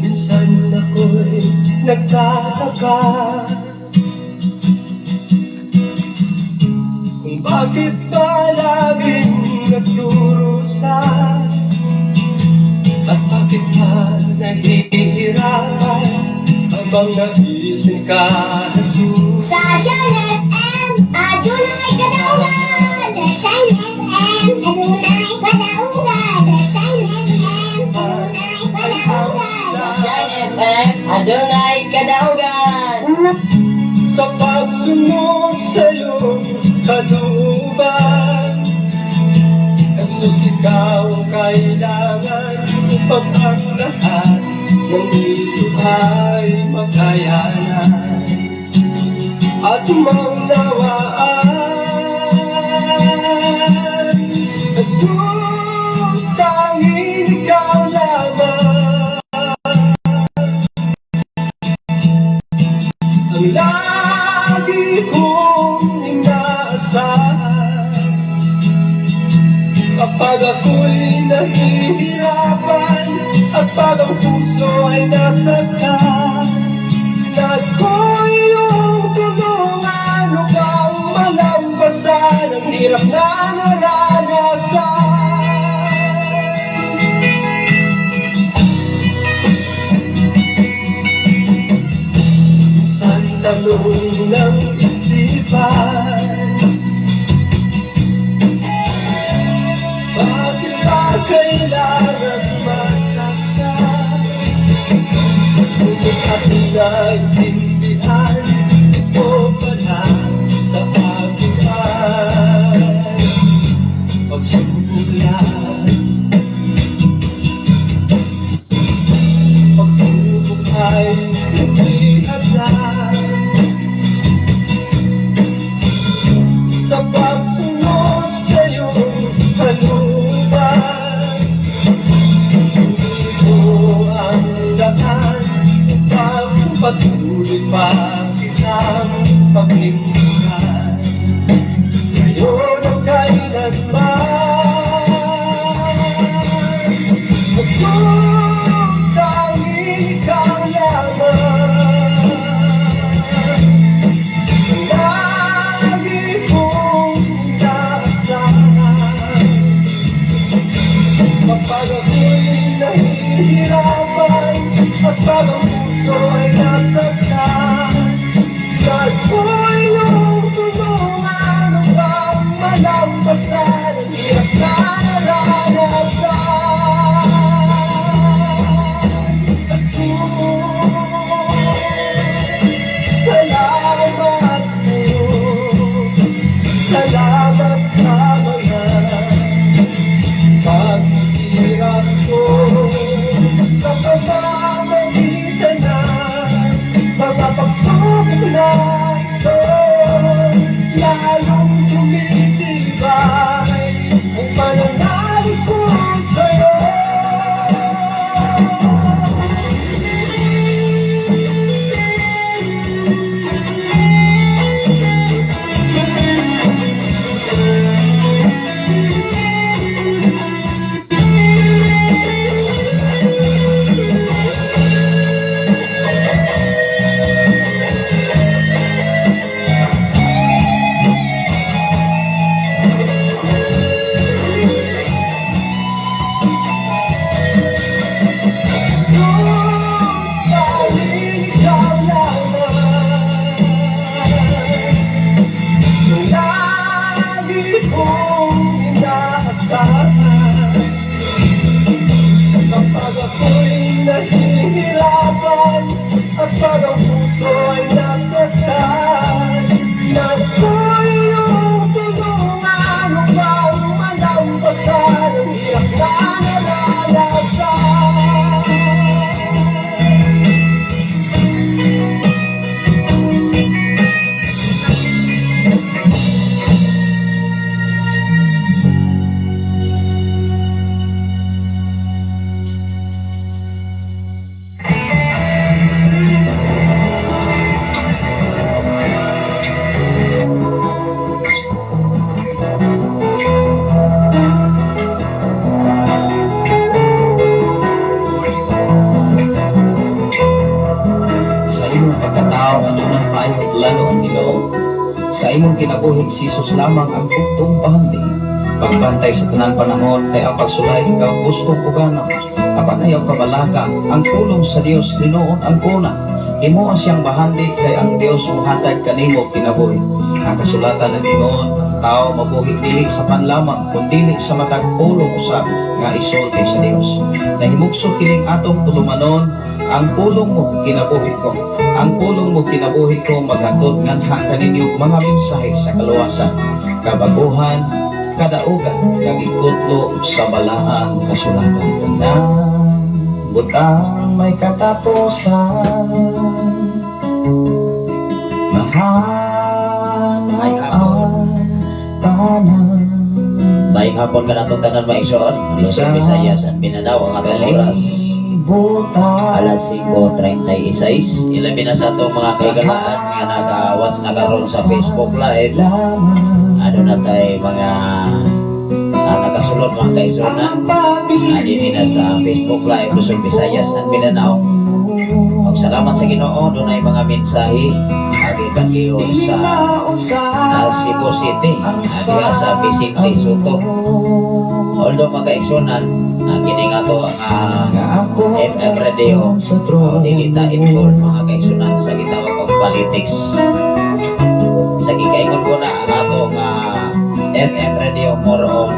Minsan ako'y nagtataka kung bakit ba laging nagdurusa at bakit ba nahihirapan habang naisin ka, Jesus. Sa Shine FM, adunay kadaugan. Sa Shine FM, adunay kadaugan. Sa Shine FM, adunay kadaugan. Sa Shine FM, adunay kadaugan. Sa pagsunod sa iyong kalooban, Jesus, ikaw ang kailangan upang ang lahat ng ito ay makayanan at maunawaan. Jesus, tanging ikaw lamang ang lagi kong inaasahan kapag ako'y nahihirapan at pag ang puso ay nasaktan. Nais ko iyong tulungan upang malampasan ang hirap na naranasan. Minsan tanong ng isipan, bakit ba kailangan masaktan? Ngunit aking naintindihan, ito pala sa akin ay pagsubok lang. Pagsubok ay hindi hadlang sa pagsunod sa iyong kalooban. Ito ang daan upang patuloy pa kitang paglingkuran ngayon o kailanman. Jesus, tanging ikaw lamang ang lagi kong inaasahan kapag ako'y nahihirapan at pag ang puso ay nasaktan. Nais ko iyong tulungan upang malampasan ang hirap na naranasan. Jesus, salamat sa'yo. Salamat sa mga paghihirap ko sa pamamagitan ng mga pagsubok na ito. Lalong tumitibay ang pananalig ko sa'yo. Jesus, tanging ikaw lamang ang lagi kong inaasahan kapag ako'y nahihirapan at pag ang puso ay nasaktan. Nais ko iyong tulungan upang malampasan ang hirap na naranasan. Akong kinabuhi, si Jesus lamang ang buktong bahandi. Pagbantay sa tanan panahon kay ang pagsulay ikaw gusto ko gana. Apan ayaw kabalaka, ang pulong sa Dios hinuon ang kuna. Himoa siyang bahandi kay ang Dios muhatag kanimo kinabuhi. Ang kasulatan nag-ingon, ang tao mabuhi dili sa pan lamang kundi sa matag pulong usab nga isulti sa Dios. Nahimugso kining atong tulumanon, ang pulong mo kinabuhi ko. Ang pulong mo kinabuhi ko maghatod nganha kaninyo mga mensahe sa kaluwasan, kabaguhan, kadaugan, kag ikutlo sa balaang kasulatan. Tanang butang may katapusan. Mahal Ay, hapon. ang tanan. Maayong hapon kanatong tanan, mga igsoon. Luzon, Visayas, and Mindanao ang atong oras. Kalibutan. Alas 5:36. Ilabi na sa atong mga kahigalaan nga nag-watch na karon sa Facebook Live. Lamang Ano na tay mga nakasulod, mga kaigsuonan. Dini na sa Facebook Live, Luzon, Visayas, and Mindanao. Og salamat sa Ginoo, dunay mga mensahe gikan giyon sa Cebu City, diha sa Vicente Soto. Although, mga kaigsuonan, kini nga to ang FM radio, o dili ta involved, mga kaigsuonan, sa gitawag og politics. Sa gikaingon ko na ang ato nga FM radio more on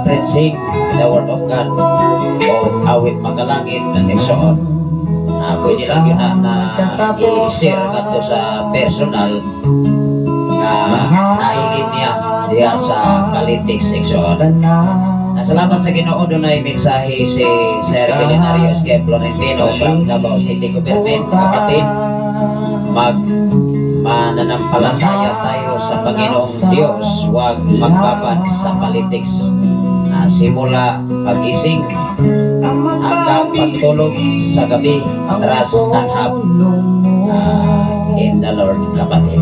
preaching the word of God o awit makalangit and so on. Pwede lang yun na i-share kadto sa personal nga nailin niya diha sa politics, igsoon. Salamat sa Ginoo, dunay mensahe si Sir Billionario Escape Florentino from Davao City Government. Kapatid, mag mananampalataya tayo sa Panginoong Diyos, huwag magbabad sa politics. Simula pagising hanggang pagtulog sa gabi, trust and have in the Lord, kapatid.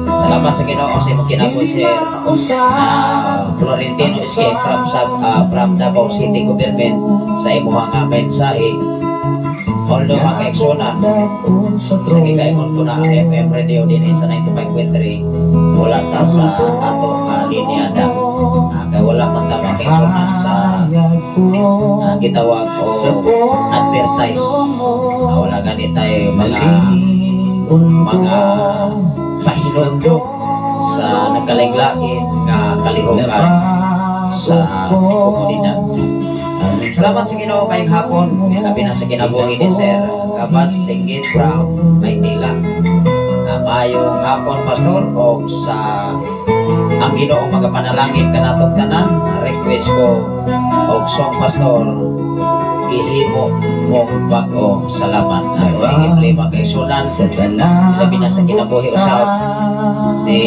Salamat sa Ginoo sa imong kinabuhi, Sir Florentino Escape from Davao City Government, sa imuhang mensahe. Although, mga kaigsuonan, sa gikaingon ko na ang FM radio din sa 95.3, wala ta sa ato linya da. Kay wala man ta, mga kaigsuonan, sa gitawag o advertise. Wala gani tayo mga pahinumdum sa nagkalain-lain nga kalihukan sa komunidad. Salamat sa Ginoo kayong hapon. Labi na sa kinabuhi ni Sir Gabas Singgit from Maynila. Maayong hapon, Pastor, o sa ang Ginoo magapanalangin kanatong tanan. Request ko og song, Pastor, "Gihimo Mong Bag-o." Salamat. Ano ang emblema kay sunan. Labi na sa kinabuhi usab ni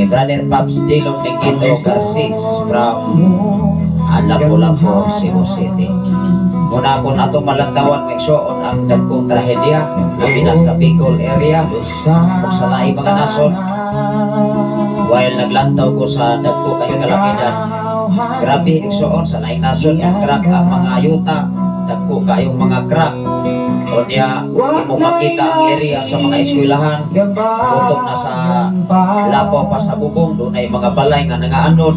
Brother Pops Dilong Tingkito Garcis from Lapu-Lapu, Cebu City. Muna kung ato malantawan, maigsoon, ang dagkong trahedya labi na sa Bicol area ug sa laing mga nasod. While naglantaw ko sa dagko kay kalamidad, grabe, igsoon, sa laing nasod crack ang mga yuta, dagko kayong mga crack. Unya imo makita ang area sa mga eskwelahan, kutob na sa lapo pa sa bubong, dunay mga balay nga nangaanod,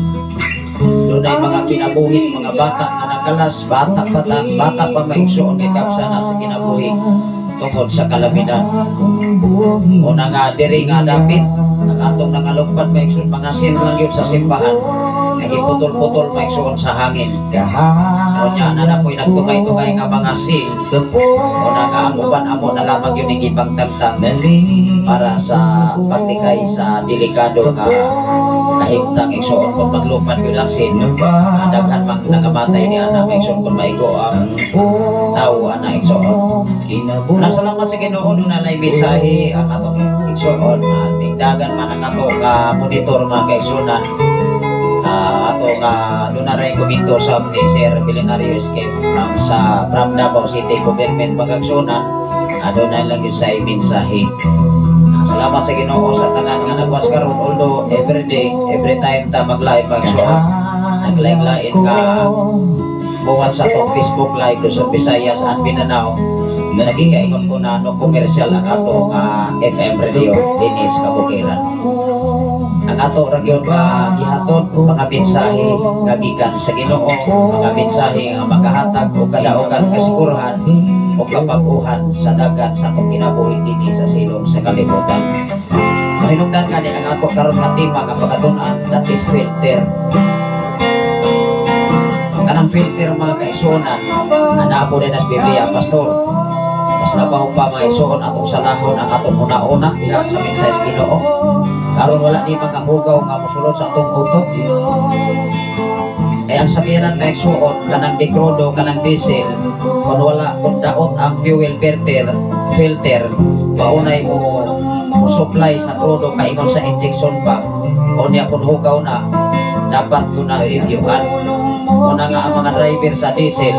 dunay mga kinabuhi mga bata nga nakalas, bata pa ta, bata pa, maigsoon, kay kapsa na sa kinabuhi tungod sa kalamidad. Una nga diri nga dapit ang atong nangalugpad, maigsoon, mga sin lang yun sa simbahan nagiputol-putol, maigsoon, sa hangin. Unya na na po'y nagtungay-tungay nga mga sin. Una nga ang uban amo na lamang yun ang ipagtagtag para sa paglikay sa delikado nga kahimtang, igsoon, kung maglupad yun ang sin. Daghan mang nangamatay ni ana, maigsoon, kung maigo ang tao ana, igsoon. Nasalamat sa Ginoo, duna lay mensahe ang atong igsoon na nigdagan man ang ato nga monitor, mga kaigsuonan. Ato nga duna ray komento sa ni Sir Billionario Escape from Davao City Government, pagkagsunan, aduna lang yun sa mensahe. Salamat sa Ginoo sa tanan nga nagwas karon, although every day, every time ta mag-live, magsuon, naglain-lain ka buwan sa atong Facebook Live Luzon, Visayas and Mindanao. Sa gikaingon ko na no commercial ang ato nga FM radio dinhi sa kabukiran. Ang ato ra gyud nga gihatod, mga mensahe nga gikan sa Ginoo, mga mensahe nga makahatag og kadaugan, kasiguruhan o kapag-uhan sa dagat sa atong kinabuhi dinhi sa silong sa kalibutan. Mahinungdan gani ang ato karon nga tema nga pagkatun-an, that is filter. Kanang filter, mga kaigsuonan, ana po din sa Biblia, Pastor. Mas labaw pa, mga igsuon, atong salahon ang atong una-una diha sa mensahe sa Ginoo. Karon wala ni mga hugaw nga mosulod sa atong utok. Kaya ang sakyanan, mga igsuon, kanang dekrodo, kanang diesel, kung wala, kung daot ang fuel filter, maunay mo mo supply sa krudo kaingon sa injection pump. O niya kung hugaw na, dapat ko na reviewhan. Una nga ang mga driver sa diesel,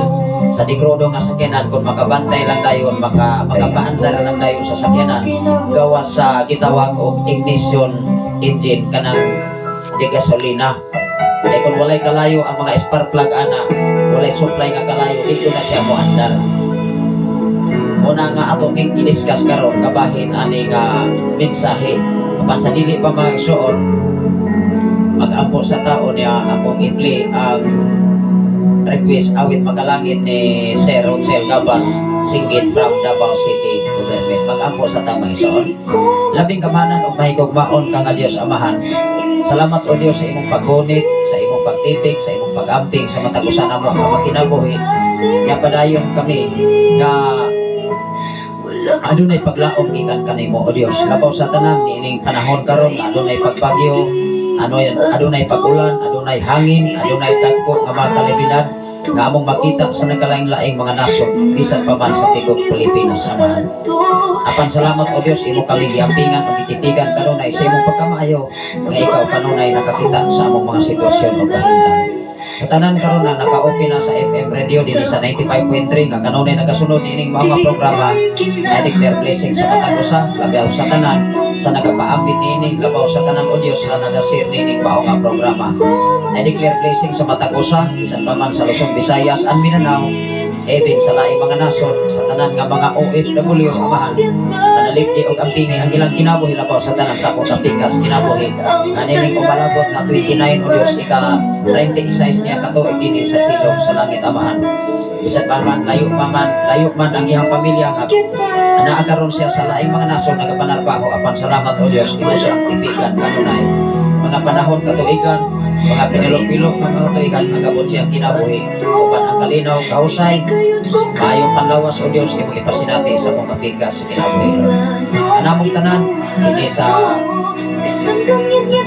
sa dekrodo nga sakyanan, kung makabantay lang dayon, makapaandar lang dayon sa sakyanan, gawa sa gitawag og ignition engine kanang di gasolina. Ay kung walay kalayo ang mga spark plug ana, walay supply nga kalayo, dito na siya mo andar. Una nga ato ning i-discuss karon kabahin ani nga mensahe. Apan sa dili pa, mga igsoon, mag-ampo sa tao niya akong i-play ang request "Awit Makalangit" ni Sir Rosel Gabas Singgit from Davao City Government. Mag-ampo sa tao, mga igsoon. Labing kamanan ug mahigugmaon ka nga Dios Amahan. Salamat, o Dios, sa imong paggunit, sa imong pagtipig, sa imong pag-amping sa matag usa namo nga makinabuhi. Nga padayon kami nga adunay paglaom gikan kanimo, o Dios. Labaw sa tanan niining panahon karon nga adunay pagbagyo, ano yan, adunay pag-ulan, adunay hangin, adunay dagko nga mga kalamidad nga among makita sa nagkalaing-laing mga nasod bisan pa man sa tigok Pilipinas, Amahan. Apan salamat, o Dios, imo kami giampingan ug gititigan kanunay sa imong pagkamaayo nga ikaw kanunay nakakita sa among mga sitwasyon o kahimtang. Sa tanan karon na naka-open na sa FM radio dinhi sa 95.3 nga kanunay nagasunod niining mga programa, I declare blessing sa matag usa, labaw sa tanan sa nagapaambit niini, labaw sa tanan, o Dios, sa nagashare niining mao nga programa. I declare blessing sa matag usa bisan pa man sa Luzon, Visayas and Mindanao, even sa laing mga nasod, sa tanan nga mga OFW, Amahan, panalipdi og ampingi ang ilang kinabuhi, labaw sa tanan sa akong kapikas kinabuhi nga niining umalabot na 29, o Dios, ika 36 niya katuig dinhi sa silong sa langit, Amahan. Bisan pa man layo man ang iyang pamilya nga naa karon siya sa laing mga nasod nagapanarbaho, apan salamat, o Dios, imo siyang tipigan kanunay mga panahon katuigan, mga pinilok-pilok ng mga katuigan, magabot siyang kinabuhi upan ang kalinaw, kahusay, maayong panlawas, o Dios, imong ipasinati sa mong kapikas sa kinabuhi. Anamong tanan hindi sa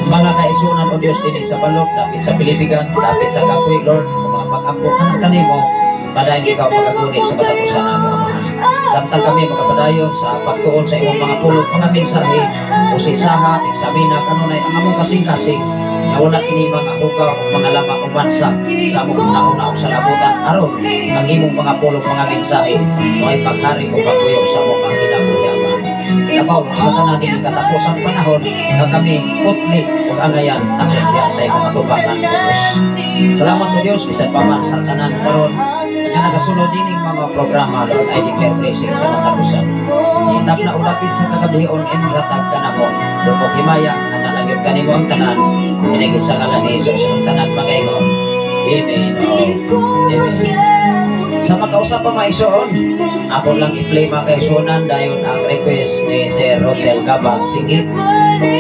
mga kaigsuonan, o Dios, dinhi sa balok, dapit sa Pilipigan, dapit sa Kapoy, Lord, ang mga pag-ampo kanang kanimo, padayon ikaw pagagunit sa matag usa namo, Amahan. Samtang kami magapadayon sa pagtuon sa imong mga pulong, mga mensahe, usisaha, eksamina kanunay ang among kasing-kasing nga wala kini mga hugaw o mga lama o mansa sa among una-una o sa labutan aron ang imong mga pulong, mga mensahe mo ay paghari o pagpuyo sa among mga kinabuhi, Amahan. Labaw sa tanan ini katapusang panahon nga kami putli ug angayan tapos diha sa imong atubangan, o Diyos. Salamat, o Diyos, bisan pa man sa tanan karon nga nagasunod ining mga programa, Lord, I declare blessing sa matag usa. Itap na ulapit sa kagabion imong hatag kanamo. Dugog himaya nga nalagyo kanimo ang tanan. Pinagi sa ngalan ni Jesus ang tanan magaingon. Amen. Oh, amen. Sa makausap pa, mga igsoon, ako lang i-play, mga kaigsuonan, dayon ang request ni Sir Rosel Gabas Singit.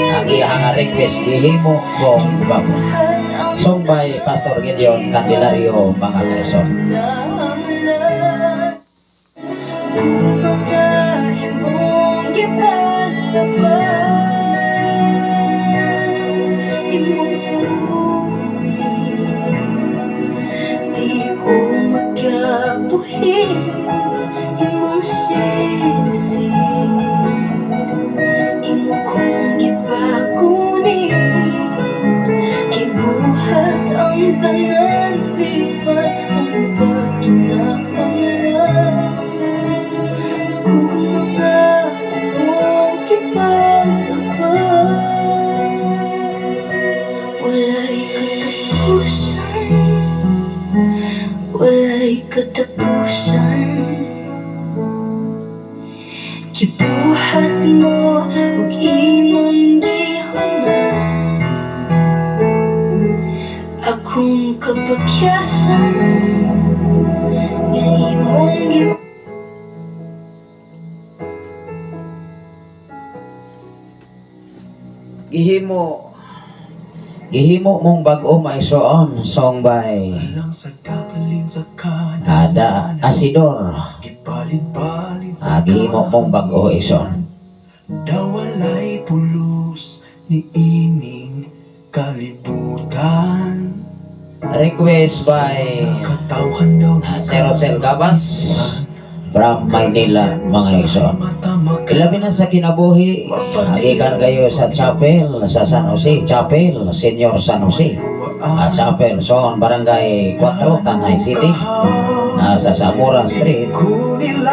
Ang iya nga request, "Gihimo Kong Bag-o." Song by Pastor Gideon Candelario, mga kaigsoon. Mga imong gipalaban, imong kunin. Di ko magkabuhi, imong sedusin. Imo kong gipakunin. Gibuhat ang tanan, di man ang pagkinahanglan. Kung mga imong gipalaban, walay katapusan, walay katapusan. Gibuhat mo ug imong gihuman. Dakong kapakyasan nga imong Gihimo Gihimo mong bag-o, maigsoon, song by Ada Asidor. Gihimo mong bag-o, igsoon. Dawalay pulos ni ining kalibutan. Request by Katawhan daw Sir Rosel Gabas from Maynila, mga igsoon. Ilabi na sa kinabuhi, gikan kayo sa chapel sa San Jose, Chapel, Senior San Jose. Chapel, Son, Barangay 4, Tanay City. Sa Zamora Street,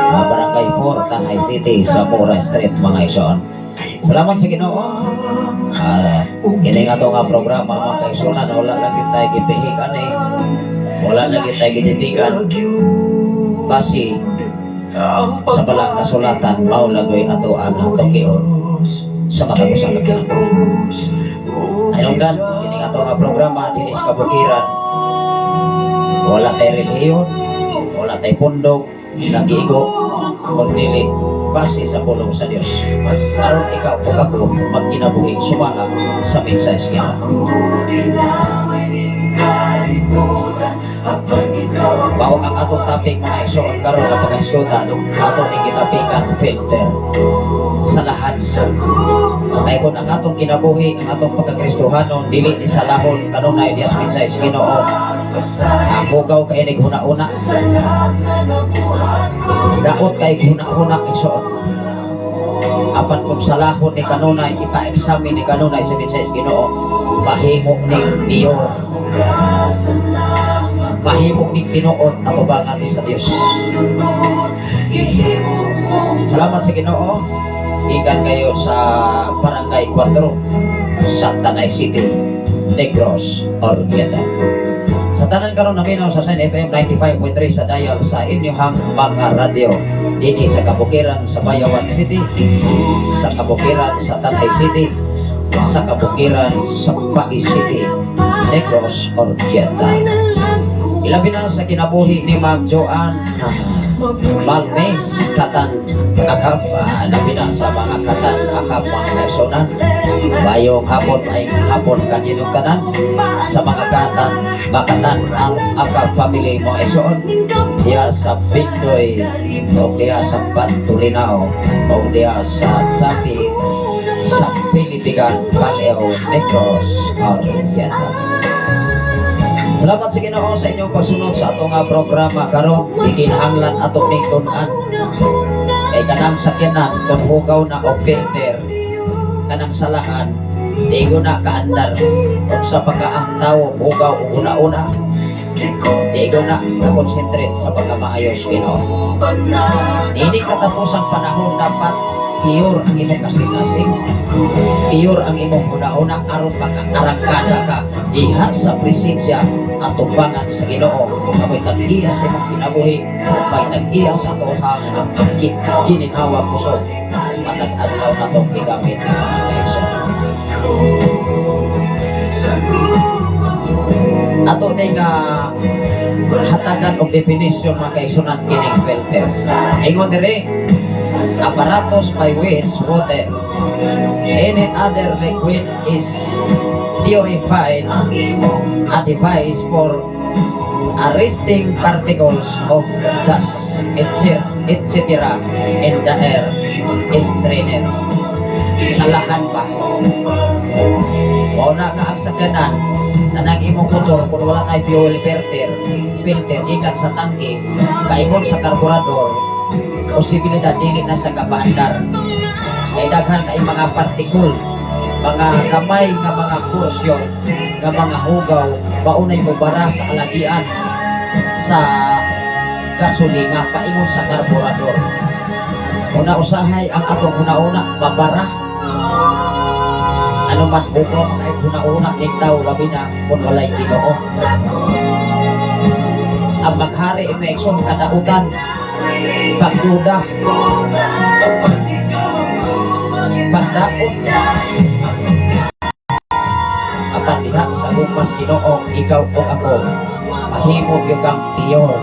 Barangay 4, Tanay City, Zamora Street, mga igsoon. Salamat sa Ginoo. Kini nga to nga programa, mga kaigsunan, wala lang gyud tayo gipihikan eh. Wala lang gyud tayo gititigan. Basi sa balang kasulatan mao lagoy ato ang tukion sa katapusan ng kinabuhi. Hinungdan, kini nga to nga programa dinhi sa kabukiran. Wala tay relihiyon, wala tay pundok, nagiigo, kundi base sa pulong sa Dios. Aron ikaw o ako magkinabuhi sumala sa mensahe sa Ginoo. Mao ang atong topic, mga igsoon, karon nga panghisgutan, ato ning gitapikan filter sa lahat. Kay kung ang atong kinabuhi, ang atong pagkakristohanon dili ni salahon kanunay diya sa mensahe sa Ginoo. Ang hugaw kay nig huna-huna. Daot kay huna-huna, igsoon. Apan kung salahon ni kanunay, ipa-examine ni kanunay sa mensahe sa Ginoo, mahimo ning pure. Mahimo ning tinuod atubangan sa Dios. Salamat sa Ginoo. Gikan kayo sa Barangay 4 sa Tanay City, Negros Oriental. Sa tanan karon naminaw sa Sign FM 95.3 sa dial sa inyong mga radyo dinhi sa kabukiran sa Bayawan City, sa kabukiran sa Tanay City, sa kabukiran sa Pais City, Negros Oriental. Ilabi na sa kinabuhi ni Ma'am Joanne Balmes Katan Akap, labi na sa mga Katan Akap, mga kaigsunan. Mayong hapon ay hapon kaninyong tanan sa mga Katan Makatan ang Akap family mo, igsoon, diya sa Bindoy o diya sa Bantulinao o diya sa Dati sa Pilipigan, Paleo, Negros Oriental. Salamat sa Ginoo sa inyong pagsunod sa atong nga programa karon. Gikinahanglan ato ning tun-an kay kanang sakyanan kung hugaw na og filter, kanang salahan di ko na kaandar. Kung sa pagka ang tawo hugaw og una-una, di ko na na-concentrate sa pagkamaayo sa Ginoo. Ini katapusang panahon, dapat pure ang imong kasing-kasing, pure ang imong una-una aron makaarangkada ka diha sa presensya at atubangan sa Ginoo. Amoy tag-iya sa imong kinabuhi, may tag-iya sa atohang gininhawa kusog matag adlaw natong gigamit, mga kaigsoon. Ato ni nga hatagan og definition, mga kaigsunan, kining filter. Ingon diri, apparatus by which water, any other liquid is purified, a device for arresting particles of dust, etc., etc. in the air is strainer. Salahan pa. Mao na nga ang sakyanan na imong motor kung wala na fuel filter, filter gikan sa tangke, paingon sa karburador, posibilidad dili na sa kapaandar. Kay daghan kay mga partikul, mga kamay nga mga porsyon, nga mga hugaw, maunay mo bara sa alagian sa gasolina paingon sa karburador. Una usahay ang atong una-una mabara. Ano man hugaw kay una-una ning tao, labi na kung walay Ginoo. Ang maghari mga kadautan, pagduda, pagdaot. Apan Diha sa gugma sa Ginoo, ikaw ug ako mahimo gyud kang pure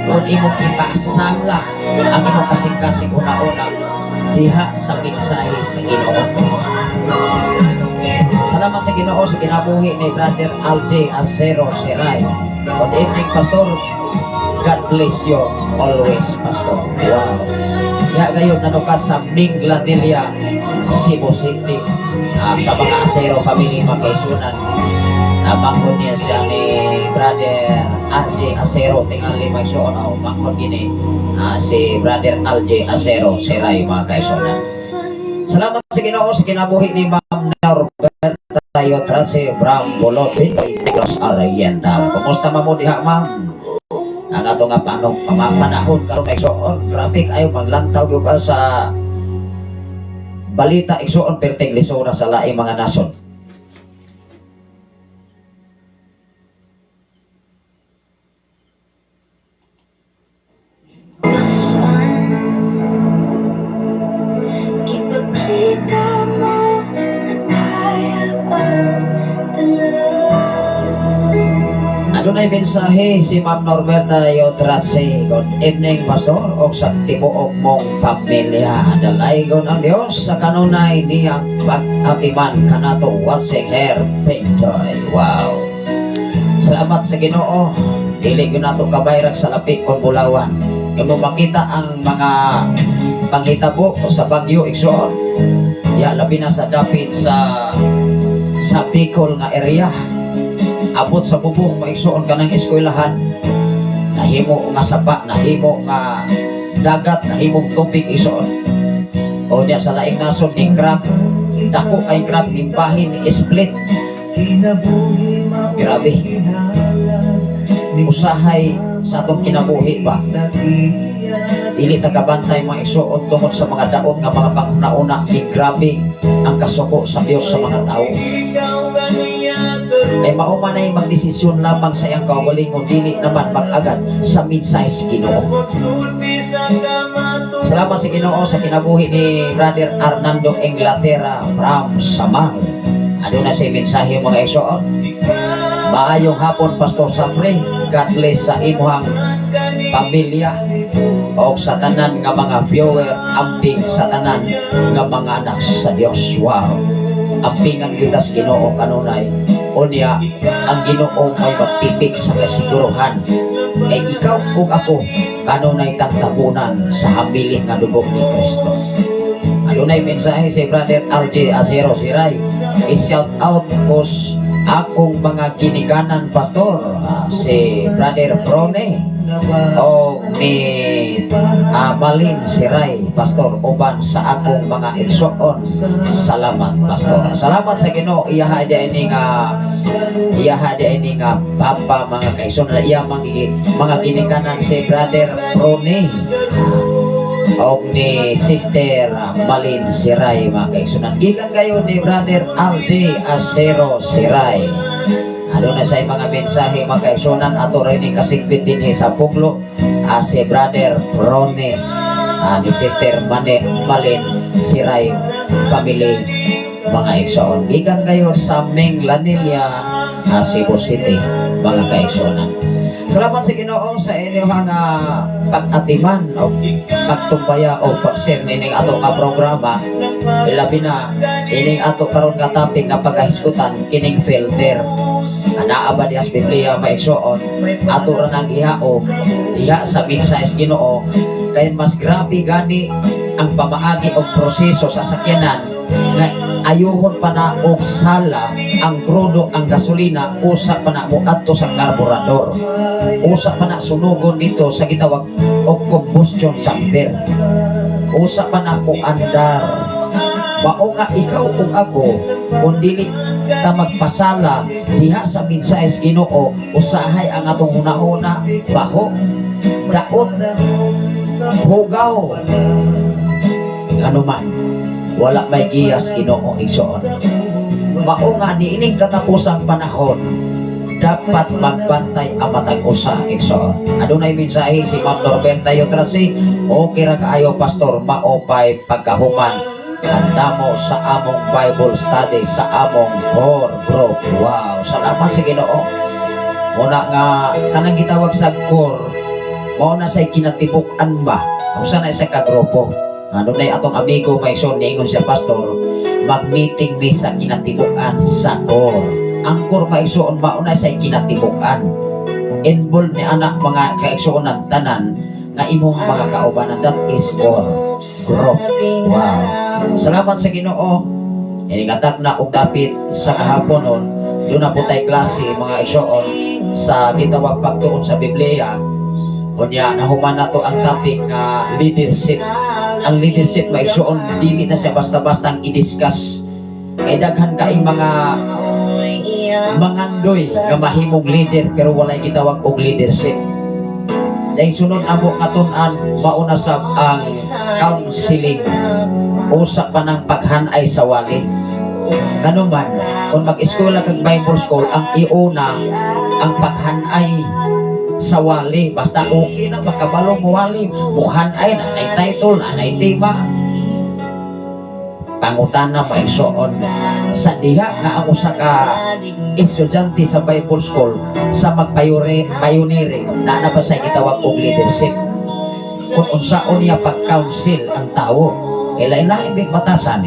kung imong ipasala ang imong kasing-kasing una-una diha sa mensahe sa Ginoo. Salamat sa Ginoo sa kinabuhi ni Brother Alj Acero Siray. Good evening, Pastor. God bless you always, Pastor. Wow. Ya gayon nanukat sa Minglanilla, Cebu City. Sa mga Acero family, mga kaigsuonan. Nabanghod niya siya ni Brother RJ Acero, tingali may suon o banghod gini si Brother RJ Acero Siray, mga kaigsuonan. Salamat sa Ginoo sa kinabuhi ni Ma'am Norberta Yotrase Bram Bolot, Negros Oriental. Kumusta man mo diha, ma'am? Ang ato nga panong panahon karon, igsoon, grabe kayo maglantaw gyud ka sa balita, igsoon, perting lisura sa laing mga nasod. Saan Ipakita mo na kaya ang tanan. Adunay mensahe si Ma'am Norberta Yotrase. Good evening, Pastor, o sa tibuok mong pamilya. Dalaygon ang Diyos sa kanunay niyang pag-atiman kanato watching her Pintoy. Wow. Salamat sa Ginoo. Dili gyud nato kabayrag sa lapi kon bulawan. Kung mo makita ang mga panghitabo sa bagyo, igsoon, ya labi na sa dapit sa Bicol nga area, abot sa bubong, maigsuon, kanang eskwelahan nahimo nga sapa, nahimo nga dagat, nahimong tubig, igsoon. O niya sa laing nasod ni crab, dako kay crab nimbahin ni split. Grabe usahay sa atong kinabuhi ba, dili ta kabantay, mga igsuon, tungod sa mga daot nga mga panghuna-una ni grabe ang kasuko sa Dios sa mga tao. Kay mao man ay magdesisyon lamang sa iyang kaugalingon, dili naman mag-agad sa mensahe sa Ginoo. Salamat sa Ginoo sa kinabuhi ni Brother Arnando Inglaterra from Samar. Aduna sa mensahe, mga igsoon. Maayong hapon, Pastor Safre. God bless sa imuhang pamilya o sa tanan nga mga viewer, amping sa tanan nga mga anak sa Dios. Wow. Ampingan kita sa Ginoo kanunay. Unya, ang Ginoo may magtipik sa kasiguruhan. Kay ikaw ug ako kanunay tagtabunan sa hamili nga dugo ni Kristo. Adunay mensahe si Brother RJ Acero Siray. I-shout out ko akong mga ginikanan, Pastor. Si Brother Prone o ni Malin Siray, Pastor, uban sa akong mga igsoon. Salamat, Pastor. Salamat sa Ginoo. Iyaha di ini nga papa, mga kaigsoon, na iya mga ginikanan si Brother Prone og ni Sister Malin Siray, mga kaigsunan. Gikan kayo ni Brother RJ Acero Siray. Ano na sa mga mensahe, mga kaigsunan, ato rin ni kasigpit din sa puglo si Brother Rone ni Sister Mane Malin Siray family, mga igsoon. Gikan kayo sa Minglanilla, Cebu City, mga kaigsuonan. Salamat sa Ginoo sa inyong pag-atiman o pagtumbaya o pag-share nining ato nga programa, ilabi na ining ato karon nga topic nga pagkahisgutan kining filter. Anaa ba diha sa Biblia, maigsoon? Ato ra nang ihao diha sa mensahe sa Ginoo kay mas grabe gani ang pamaagi og proseso sa sakyanan nga ayuhon pa na og sala ang krudo, ang gasolina, usa pa na moadto sa karburador, usa pa na sunugon dito sa gitawag og combustion chamber, usa pa na mo andar. Mao nga ikaw ug ako, kung dili ta magpasala diha sa mensahe sa Ginoo, usahay ang atong hunahuna baho, daot, hugaw, ano man, wala may giyas Ginoo, igsoon. Mao nga niining katapusang panahon, dapat magbantay ang matag usa, igsoon. Adunay mensahe si Ma'am Norberta Yotrasi. Okay ra kaayo, Pastor, maopay pagkahuman. Andamo sa among Bible study sa among core group. Wow, salamat sa Ginoo. Muna nga kanang gitawag sa core, mao na say kinatibuk-an ba? Usa na isa ka grupo. Ano na atong amigo may son, niingon siya, "Pastor, mag-meeting mi sa kinatibuk-an sa core." Ang core, maigsuon, mao na say kinatibuk-an. Involved ni anak mga kaigsuonan tanan nga imong mga kaubanan, that is core group. Wow. Salamat sa Ginoo. Iningatak na og dapit sa kahaponon, duna po tay klase, mga igsoon, sa gitawag pagtuon sa Biblia. Unya nahuman nato ang topic nga leadership. Ang leadership, maigsuon, dili na siya basta-basta ang i-discuss. Kay daghan kay mga mangandoy nga mahimong leader pero walay gitawag og leadership. Dahil sunod amo nga tun-an, mauna sab ang counseling. Usa pa ng paghanay sa wali. Ngano man, kung mag-eskwela kag Bible school, ang iuna ang paghanay sa wali. Basta okay na makabalo mo wali, muhanay na nay title, na nay tema. Pangutana, maigsoon, sa diha nga ang usa ka estudyante sa Bible school sa magpioneering na na ba sa gitawag og leadership, kung unsaon niya pag-counsel ang tao, kay lain-lain big batasan,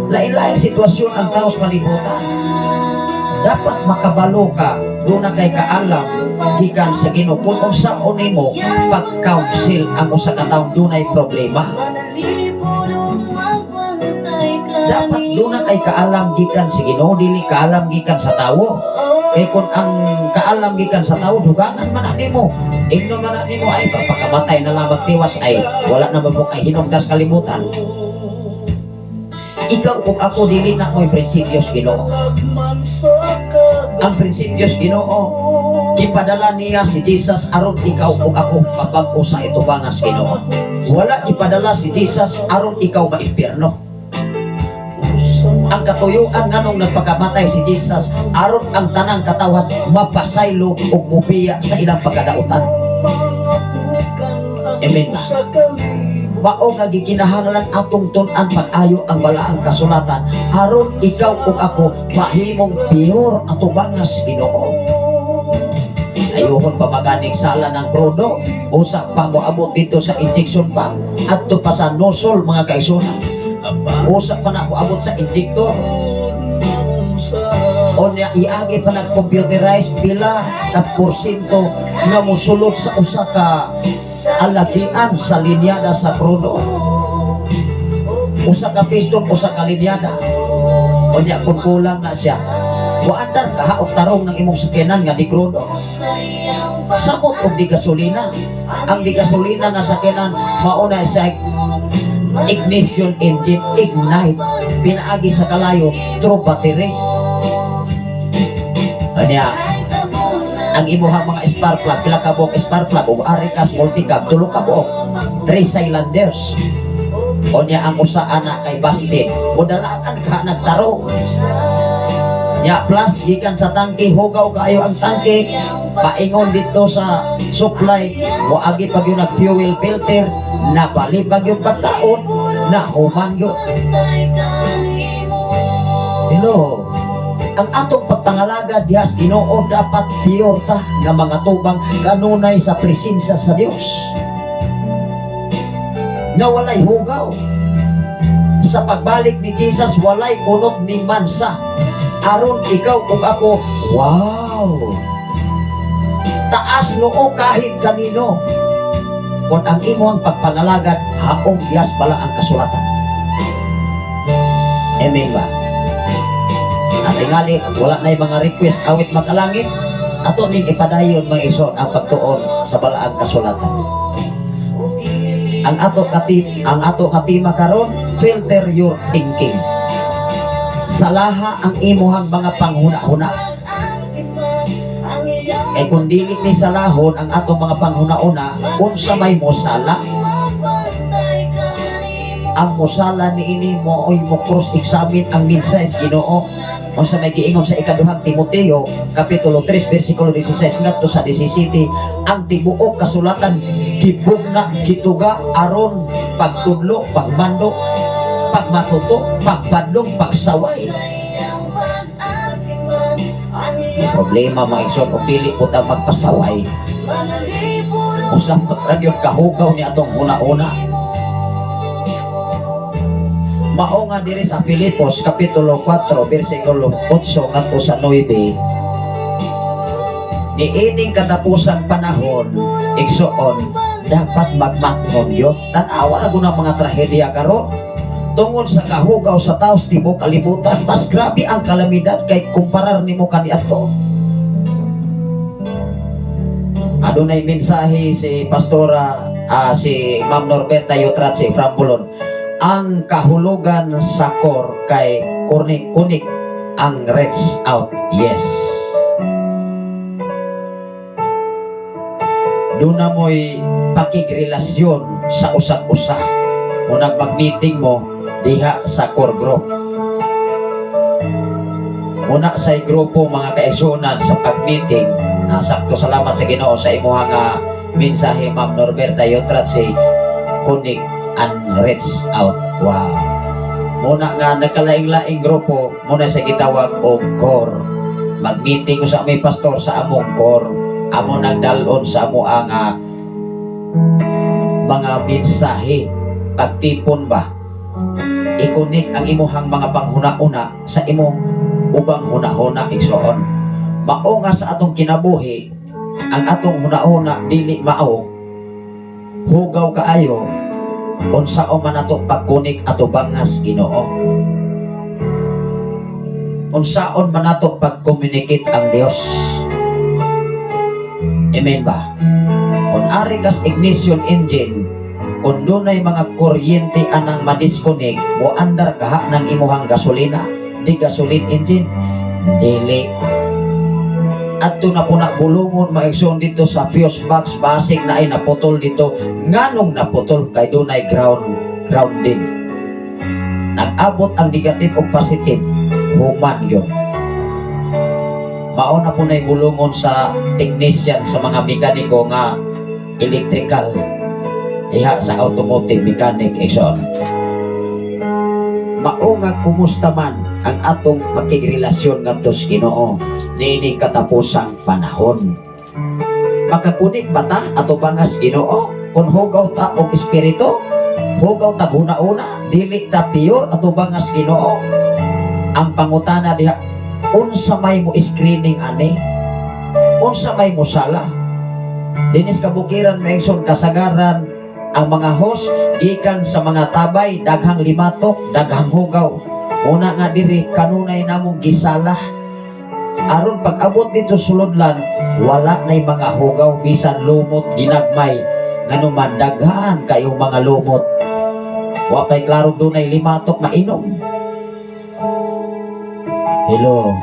lain-lain sitwasyon ang tao sa kalibutan. Dapat makabalo ka, duna kay kaalam gikan sa Ginoo kung unsaon nimo pag-counsel ang usa ka taong dunay problema. Dapat duna kay kaalam gikan sa Ginoo, dili kaalam gikan sa tawo. Kay kung ang kaalam gikan sa tawo, dugangan man na nimo, ingno man na nimo, "Ay, pagkamatay na lang magtiwas, ay wala na mo kay hinungdas kalibutan." Ikaw ug ako, dili na mo'y prinsipyos Ginoo. Ang prinsipyos Ginoo, gipadala niya si Jesus aron ikaw ug ako mabag-o sa itubangan sa Ginoo. Wala gipadala si Jesus aron ikaw maimpyerno. Ang katuyuan nganong nagpakamatay si Jesus, aron ang tanang katawhan mapasaylo ug mubiya sa ilang pagkadautan. Amen ba? Mao nga gikinahanglan atong tun-an pag-ayo ang balaang kasulatan aron ikaw ug ako mahimong pure atubangas Ginoo. Ayuhon pa maganing sala ng krudo, usa pa moabot dito sa injection pump, adto pa sa nozzle, mga kaigsuonan. Usa pa na moabot sa injector. Unya iagi pa nag-computerize pila ka porsyento nga mosulod sa usa ka alagian sa linyada sa krudo. Usa ka piston, usa ka linyada. Unya kung kulang na siya, waandar ka og tarong ng imong sakyanan nga di krudo. Samot og di gasolina. Ang di gasolina nga sakyanan, mao na sa ignition engine, ignite pinaagi sa kalayo through battery. Kanya, ang imuhang mga spark plug, pila ka buok spark plug, ug ari kas multicab, tulo ka buok, three cylinders. Unya ang usa ana kay busted, mudalakan ka nagtarong. Nya plus gikan sa tangke, hugaw kaayo ang tangke, paingon dito sa supply, moagi pag yung nag fuel filter, nabali pag yung pagtaon, na human yun. Hello. Ang atong pagpangalagad diha sa Ginoo, dapat pure ta nga mga tubang kanunay sa presensya sa Dios. Nga walay hugaw. Sa pagbalik ni Jesus, walay kunot ni mansa. Aron ikaw ug ako, wow! Taas noo kahit kanino. Kung ang imong pagpangalagad, haong diyas balaang kasulatan. Amen ba? At tingali, wala na yung mga request awit makalangit. Ato ning ipadayon, mga igsoon, ang pagtuon sa balaang kasulatan. Ang ato katima karon, filter your thinking. Salaha ang imuhang mga panghuna-huna. Kay kung dili ni salahon ang atong mga panghuna-huna, unsa may mosala? Ang mosala ni ini mo oy mo cross examine ang mensahe sa Ginoo. Unsa may giingon sa Ikaduhang Timoteo kapitulo 3 bersikulo 16 ngadto sa 17, ang tibuok kasulatan gibugna, gituga aron pagtudlo, pagmando, pagmatuto, pagbadlong, pagsaway. May problema, mga igsoon, o pili po ta magpasaway. Usa ra gyud kahugaw ni atong una-una. Mao nga diri sa Filipos kapitulo 4 bersikulo 8 ngadto sa 9, niining katapusang panahon, igsoon, dapat magmatngon yun. Tan-awa na guna mga trahedya karon tungod sa kahugaw sa tao sa tibuok kalibutan. Mas grabe ang kalamidad kay kumparar nimo kaniadto. Adunay mensahe si Pastora, si Ma'am Norberta Yotratsi from Bulon. Ang kahulugan sa core kay connect, connect ang reach out. Yes. Doon na mo'y pakigrelasyon sa usag-usa. Kung nagmag-meeting mo diha sa core group. Muna sa grupo, mga kaigsuonan, sa pag-meeting, nasakto. Salamat sa Ginoo sa imuha nga mensahe, Ma'am Norberta Yotratsi, connect and reach out. Wow. Muna nga nagkalaing-laing grupo, muna sa gitawag og core. Mag-meeting ko sa may pastor sa among core. Amo nagdalon sa amo ang mga mensahe. Pagtipon ba? I-connect ang imuhang mga panghuna-una sa imong ubang hunahuna, igsoon. Mao nga sa atong kinabuhi, ang atong hunahuna dili mao, hugaw kaayo, unsaon man ato pag-connect ato bangas Ginoo? Unsaon man ato pag-communicate ang Dios? Amen ba? Kung ari kas ignition engine, kung dunay mga kuryente anang madisconnect, mo andar kaha ng imuhang gasolina, di gasoline engine, dili. Adto na po na bulungon, mga igsoon, dito sa fuse box, basig na ay naputol dito. Nganong naputol? Kay dunay grounding. Nag-abot ang negative o positive, human yun. Mao na po na'y bulungon sa technician, sa mga mekaniko nga electrical diha sa automotive mechanic, igsoon. Mao nga kumusta man ang atong pakigrelasyon ngadto sa Ginoo niining katapusang panahon? Maka-connect ba ta ato bangas Ginoo kung hugaw ta og espiritu, hugaw ta huna-una, dili ta pure ato bangas Ginoo? Ang pangutana diha, unsa may mo screening ani? Unsa may mo sala? Dinis kabukiran, mga igsoon, kasagaran ang mga host gikan sa mga tabay, daghang limatok, daghang hugaw. Una nga diri kanunay namong gisala aron pag abot dito sulodlan wala nay mga hugaw, bisan lumot ginagmay, nganuman daghan kayong mga lumot, wa pay klaro dunay limatok mainom. Hello.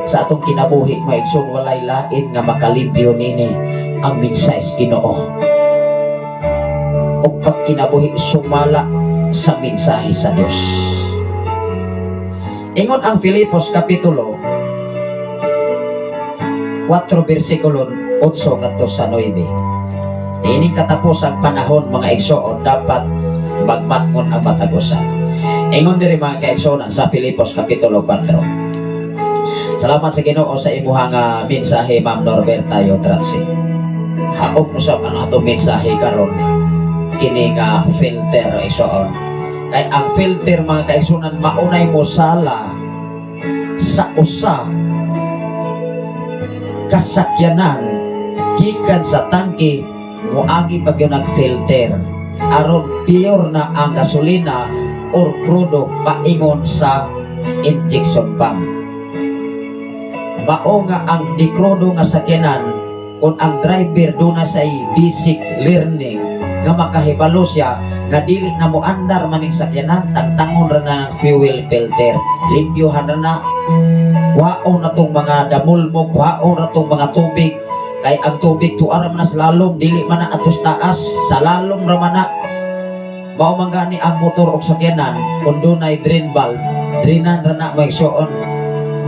Sa atong kinabuhi, mga igsoon, walay lain nga makalimpyo nini ang mensahe sa Ginoo o pagkinabuhi sumala sa mensahe sa Dios. Ingon ang Filipos kapitulo 4 bersikulo 8 ngadto sa 9. Ining katapusang panahon, mga igsoon, dapat magmatngon ang matag usa. Ingon diri, mga kaigsuonan, sa Filipos kapitulo 4. Salamat sa Ginoo sa imuhang mensahe, Ma'am Norberta Yotratsi. Haog usab ang atong mensahe karon kini nga filter, igsoon. Kay ang filter, mga kaigsuonan, maunay mo sala sa usa kasakyanan gikan sa tangke, moagi pag yun filter aron pure na ang gasolina or krudo paingon sa injection pump. Mao nga ang dikrudo nga sakyanan, kung ang driver duna sa basic learning nga makahibalo siya nga dili na mo andar maning sakyanan, tangtangon ra na ang fuel filter, limpyohan ra na, kuhaon na tong mga damulmo, kuhaon na tong mga tubig, kay ang tubig tuara man na sa lalom, dili man na atos taas, sa lalom ra man na. Mao man gani ang motor og sakyanan, kung dunay drain valve. Drinan ra na, mga igsoon,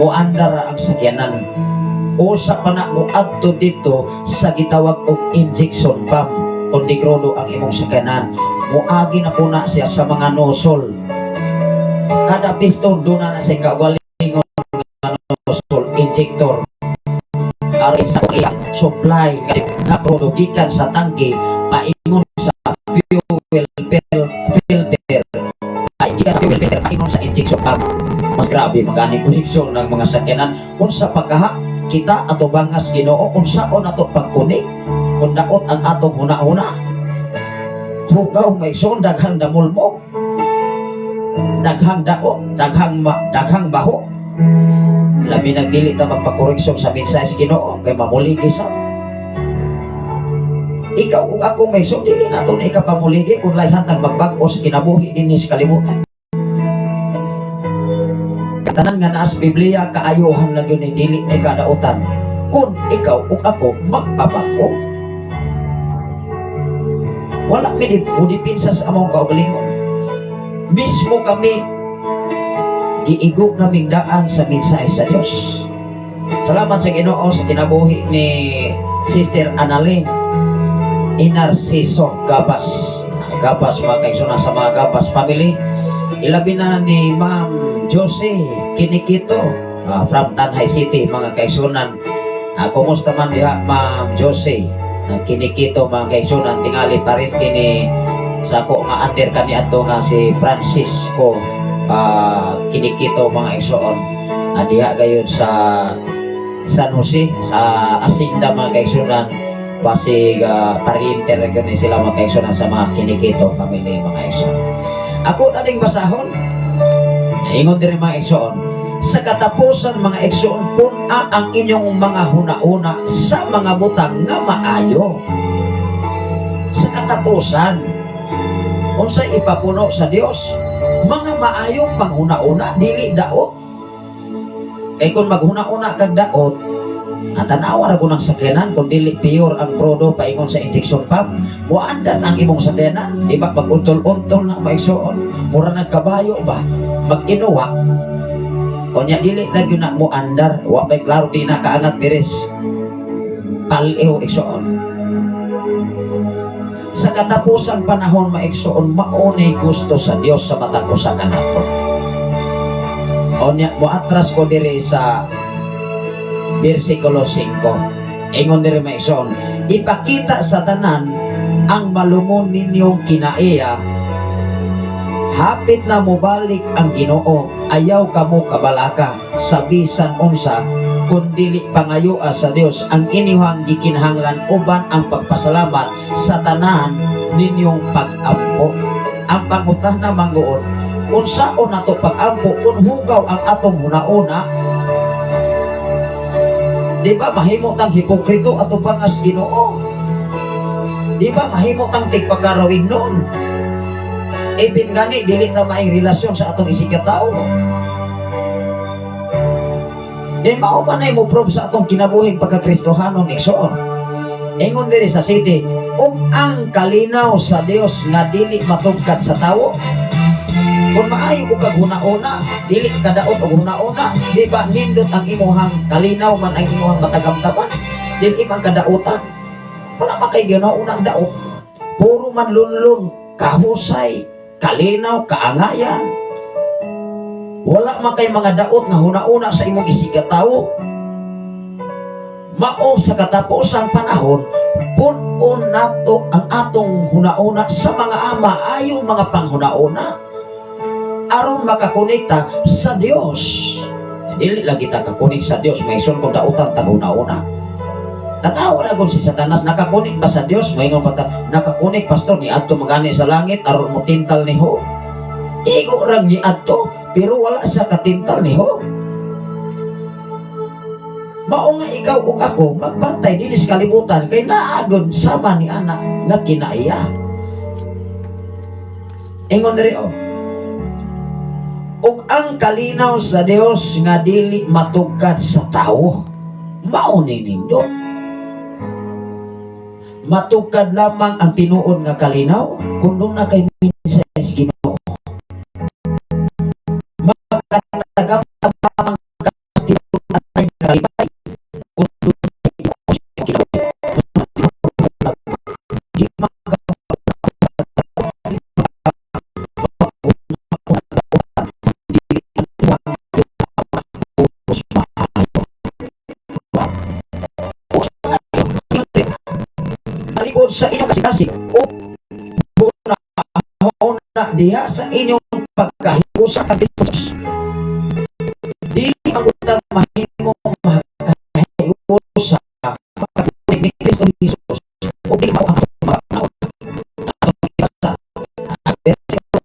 muandar ra ang sakyanan. Usa pa na, moadto dito sa gitawag og injection pump. Kung di krudo ang imong sakyanan, muagi na po na siya sa mga nozzle. Kada piston doon na siya kaugalingon nga nozzle, injector, aron sa iya supply nga krudo gikan sa tangke paingon sa fuel filter, ay gikan sa fuel filter paingon sa injection pump. Mas grabe magani koneksyon ng mga sakyanan. Unsa pagkaha kita ato bangas Ginoo, unsaon ato pagkunik kung daot ang atong huna-huna? Hugaw, may son, daghang damulmok, daghang daot, daghang baho. Labi nang dili ta magpakoreksyon sa mensahe sa Ginoo kay mamuligi sa ikaw ug ako. May so dili nato na ikapamuligi kung layhan tang magbag-o sa kinabuhi dinhi sa kalibutan. Tanan nga naa sa Biblia kaayohan lang yun, dili na ikadautan kung ikaw ug ako magpabag-o. Wala mi mudipinsa sa among kaugalingon. Mismo kami, giigo naming daan sa mensahe sa Dios. Salamat sa Ginoo sa kinabuhi ni Sister Annalyn Inarciso Gabas. Gabas, mga kaigsunan, sa mga Gabas family. Ilabi na ni Ma'am Jose Kinikito from Tanjay City, mga kaigsunan. Kumusta man diha, Ma'am Jose Kinikito, mga kaigsunan? Tingali pa rin kini sa ako nga under kaniadto nga si Francisco Kinikito, mga igsoon. Diha gayon sa San Jose, sa Asinda, mga kaigsunan. Basig pariente ra gyud ni sila, mga kaigsunan, sa mga Kinikito family, mga igsoon. Ako na ding basahon. Ingon diri, mga igsoon, sa katapusan, mga igsoon, pun-a ang inyong mga huna-huna sa mga butang nga maayo. Sa katapusan, unsay ipapuno sa Dios? Mga maayong panghuna-una, dili daot. Kay kung maghuna-una kag daot, at tanawa ra ko ng sakyanan, kung dili pure ang krudo paingon sa injection pump, muandar ang imong sakyanan, di ba? Mag-untol-untol na, maigsoon, mura nagkabayo ba, mag-inuwa. Unya dili na gyud na mo andar, wa may klaro, di na kaangat diris. Paliw, igsoon. Sa katapusan panahon, maigsoon, maunay gusto sa Dios sa matag usa kanato. Unya moatras ko diri sa versikulo 5. Ingon diri, maigsoon, ipakita sa tanan ang malumon ninyong kinaiya. Hapit na mobalik ang Ginoo, ayaw kamo kabalaka sa bisan unsa, kun dili pangayoa sa Dios ang inyong gikinahanglan uban ang pagpasalamat sa tanan ninyong pag-ampo. Ang pangutana manguod, unsaon nato pag-ampo kung hugaw ang atong hunauna? Di ba mahimo tang hipokrito ato bangas Ginoo? Di ba mahimo tang tigpakarawing noon? Ibin gani dili ta maing relasyon sa atong isigkatao. Di mao man ay mo prove sa atong kinabuhing pagkakristohanon, igsoon. Ingon diri sa 7, ug ang kalinaw sa Dios nga dili matugkad sa tawo. Kung maayo ko kag huna-una, dili kadaot og huna-una, di ba nindot ang imuhang kalinaw man ang imuhang matagamtaman, dili man kadautan. Wala man kay ginauna ang daot. Puro man lunlun, kahusay, kalinaw, kaangayan. Wala man kay mga daot nga huna-una sa imong isigkatawo. Mao sa katapusang panahon, pun-on nato ang atong huna-una sa mga ama ayong mga panghuna-una aron makakonekta sa Dios. Dili lagi ta kakonek sa Dios, may kung dautan tag huna-una. Tanawa ra gud si Satanas, nakakonek ba sa Dios? Maingon pa ta, nakakonek, pastor, ni adto magani sa langit aron mo tintal ni ho. Igo ra ni adto, pero wala siya katintal ni ho. Mao nga ikaw ug ako magbantay dinhi sa kalibutan kay naagod sama ni anak nga kinaiya. Ingon diri oh. Ug ang kalinaw sa Dios nga dili matugkad sa tao, mao ni nindot. Matugkad lamang ang tinuod nga kalinaw kung doon na kay mensahe sa Ginoo. sa inyong kasing-kasing o huna diha sa inyong pagkahiusa kang Kristo Jesus. Dili ang utang mahimo makahiusa pagkabulig ni Kristo Jesus o di mao ang atong mga panahon. Atong gibasa ang versikulo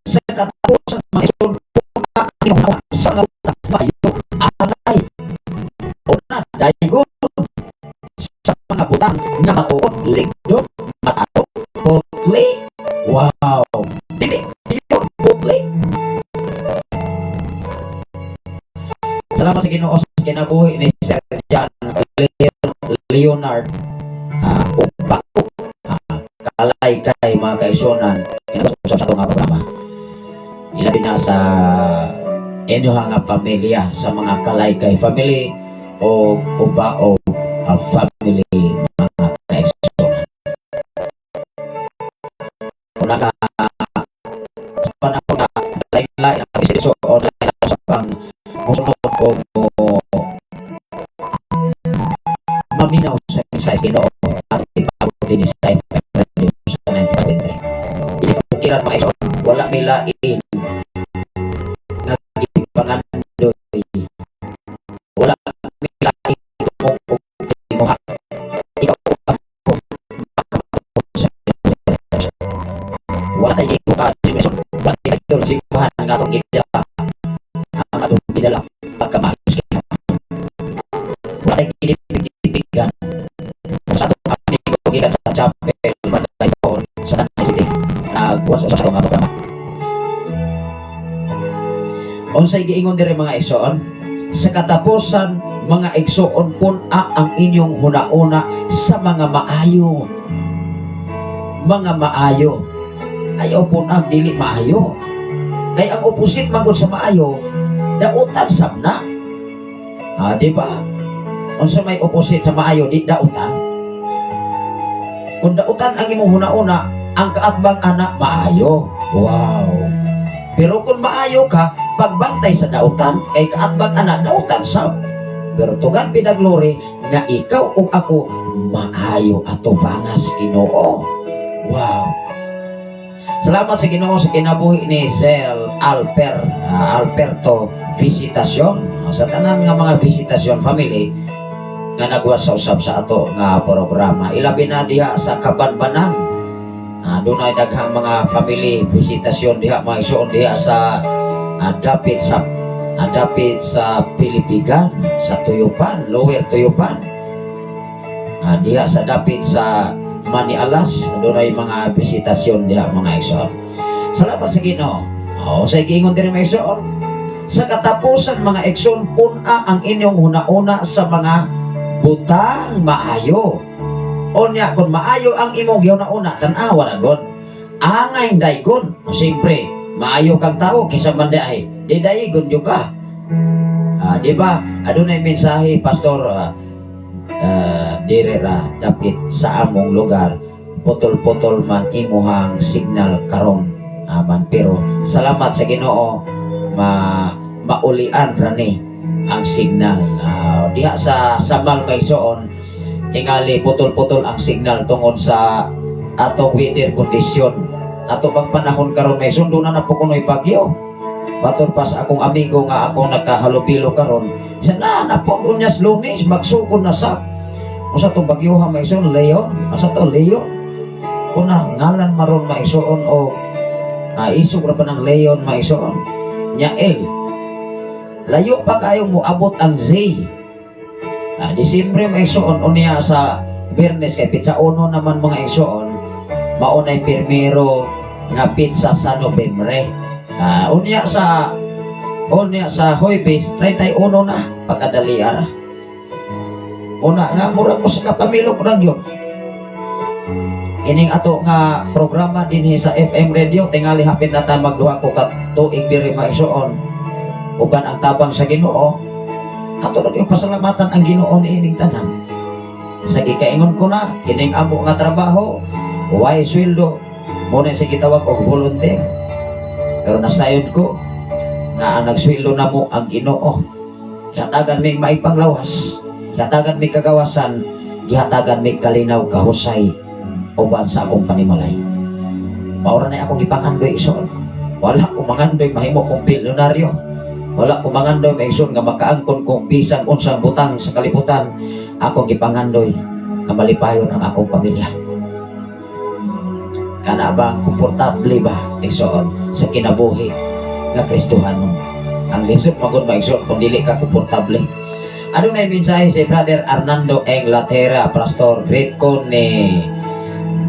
sa katapusan, mga igsoon, pun-a ang inyong huna sa mga butang maayo, angay una daygon sa mga butang nga matuod, ligdon, matarong, putli. Wow, dili dili putli. Salamat sa Ginoo sa kinabuhi ni Sir John Leonard Upa kalay kay mga kaigsuonan sa ato nga programa, ilabi na sa inyong nga pamilya, sa mga Kalaykay family o Uba o family, mga kaigsuonan. Una ka sa panahon na lain-lain ang proseso o lain sa pang musunod o maminaw sa mensahe sa Ginoo at ipabot din sa FM Radio sa 95.3. Dili sa bukiran, mga igsoon, wala may lain nga gipangandoy. Wala may lain kung og tinguha. Ikaw ug ako makabot sa Diyos. Wala tayo ka, wala tayo sigurahan ang atong gidala. Ang atong gidala pagkamaayos kay wala tayong kinipig-pigan. Sa atong amigo gikan sa chapel Magaypon sa Tanay City nagwas sa atong programa. Unsay giingon diri, mga igsoon? Sa katapusan, mga igsoon, pun-a ang inyong hunauna sa mga maayo. Mga maayo. Ayaw pun-a dili maayo. Kay ang opposite man gud sa maayo, dautan sab na. Ah, di ba? Unsa may opposite sa maayo, di dautan? Kung dautan ang imong hunauna, ang kaatbang ana maayo. Wow. Pero kung maayo ka, pagbantay sa dautan, kay kaatbang ana dautan sab. Pero to God be the glory nga ikaw ug ako maayo atubangas Ginoo. Wow. Salamat sa Ginoo sa kinabuhi ni Sel Alberto Visitacion. Sa tanan nga mga Visitasyon family nga nagwas sa usab sa ato nga programa. Ilabi na diha sa Kabanbanan. Dunay daghang mga family Visitasyon diha, mga igsoon, diha sa dapit sa Pilipigan, sa Tuyupan, Lower Tuyupan. Diha sa dapit sa Manialas, dunay mga Visitasyon diha, mga igsoon. Salamat sa Ginoo. Oh, sa giingon diri, mga igsoon. Sa katapusan, mga igsoon, pun-a ang inyong hunauna sa mga butang maayo. Unya kung maayo ang imong gihuna-una, tan-awa ra gud. Angay daygon. Siyempre, maayo kang tao kisa man di ay di daygon jud ka. Ah, di ba? Adunay mensahe, pastor, dire ra dapit sa among lugar, putol-putol man imuhang signal karon aman, pero salamat sa Ginoo, maulian ra ni ang signal. Diha sa Samal Maysoon, tingali putol-putol ang signal tungod sa atong weather condition, ato bang panahon karon may sundo na na po kuno'y bagyo. Bator pa sa akong amigo nga ako nakahalubilo karon siya na napod unyas Lunes magsugod na sa usa tong bagyoha maigsoon, Leon, asa to Leon kuna ngalan maron, maigsoon, o isog ra pa ng Leon, maigsoon nya L, layo pa kayo mo abot ang Z. Disyembre, maigsoon, unya sa Biyernes kay pitsa uno naman, mga igsoon, mao nay pirmero nga pitsa sa Nobyembre. Unya sa Huwebes 31 na pagkadali ara. Una nga mura ko sa kapamilok ra gyud. Ining ato nga programa dinhi sa FM radio, tingali hapit na ta magduha ko ka tuig diri, maigsoon. Uban ang tabang sa Ginoo, ato ra gyud pasalamatan ang Ginoo niining tanan. Sa gikaingon ko na, kining amo nga trabaho, way sweldo, mo na sa gitawag og volunteer. Pero nasayod ko na ang nagsweldo na mo ang Ginoo. Hatagan mig maipanglawas, hatagan mig kagawasan. Gihatagan mig kalinaw, kahusay uban sa akong panimalay. Mao ra na akong gipangandoy, igsoon. Wala ko mangandoy mahimo kong bilyonaryo. Wala ko mangandoy, mga igsoon, nga makaangkon kong bisan unsang butang sa kalibutan. Akong gipangandoy nga malipayon ang akong pamilya. Kana ba, komportable ba, igsoon, sa kinabuhi nga Kristohanon? Ang lisod magud, mga igsoon, kung dili ka komportable. Ano na yung mensahe si Brother Arnando Englatera, Pastor, great ko ni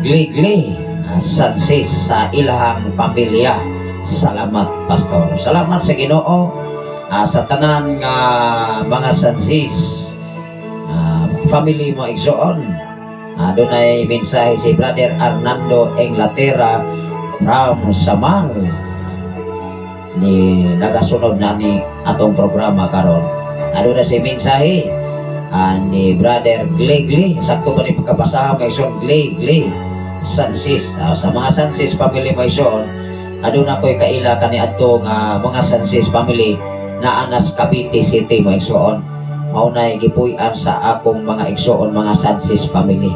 Gligli Sansis sa ilahang pamilya. Salamat, Pastor. Salamat sa Ginoo sa tanan nga mga Sansis family mo, igsoon. Dunay mensahe si Brother Arnando Englatera from Samal ni nagasunod na ni atong programa karon. Aduna si mensahe ni Brother Gligli. Sakto ba ni pagkabasa, mga igsoon? Gligli Sansis. Sa mga Sansis family, mga igsoon, aduna ko'y kaila kani adto nga mga Sansis family naa nas Cavite City, mga igsoon. Mao nay gipuy-an sa akong mga igsoon, mga Sansis family.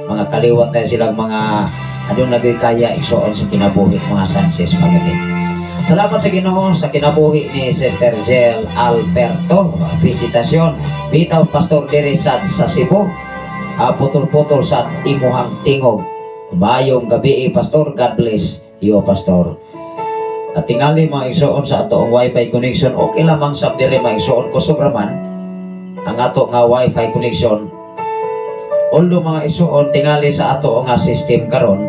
Mga kaliwat na silang mga aduna gyud kaya, igsoon, sa kinabuhi, mga Sansis family. Salamat sa Ginoo sa kinabuhi ni Sister Gel Alberto. Visitasyon. Bitaw, Pastor, diri sad sa Cebu. Putol-putol sa imuhang tingog. Maayong gabi, Pastor. God bless you, Pastor. At tingali, mga igsoon, sa atoong wifi connection, okay lamang sa diri, mga igsoon, kusog raman ang ato nga wifi connection. Although, mga igsoon, tingali sa ato nga system karon,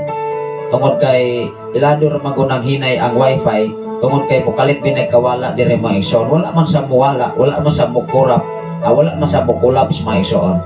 tungod kay ilado ra man ang hinay ang wifi, tungod kay mukalit binagkawala diri, mga igsoon, wala man sa muwala, wala man sa mukurap, wala man sa mukolapse, mga igsoon.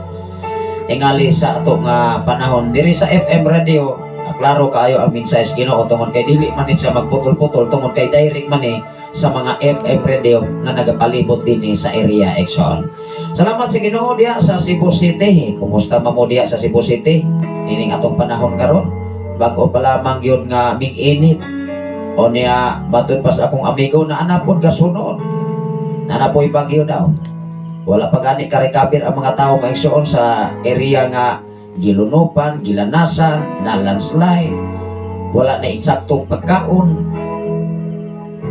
Tingali sa ato nga panahon diri sa FM radio, klaro kaayo ang mensahe sa Ginoo tungod kay dili man ni siya magputol-putol, tungod kay direct man ni sa mga FM radio nga nagapalibot dinhi sa area, igsoon. Salamat sa Ginoo diha sa Cebu City. Kumusta man mo diha sa Cebu City? Nining atong panahon karon, bago pa lamang yun nga ming-init. O niya, matod pa sa akong amigo na anapod gasunod. Nanapoy bagyo daw. Wala pa gani ka-recover ang mga tao, mga igsoon, sa area nga gilunupan, gilanasan, na landslide. Wala na eksaktong pagkaon.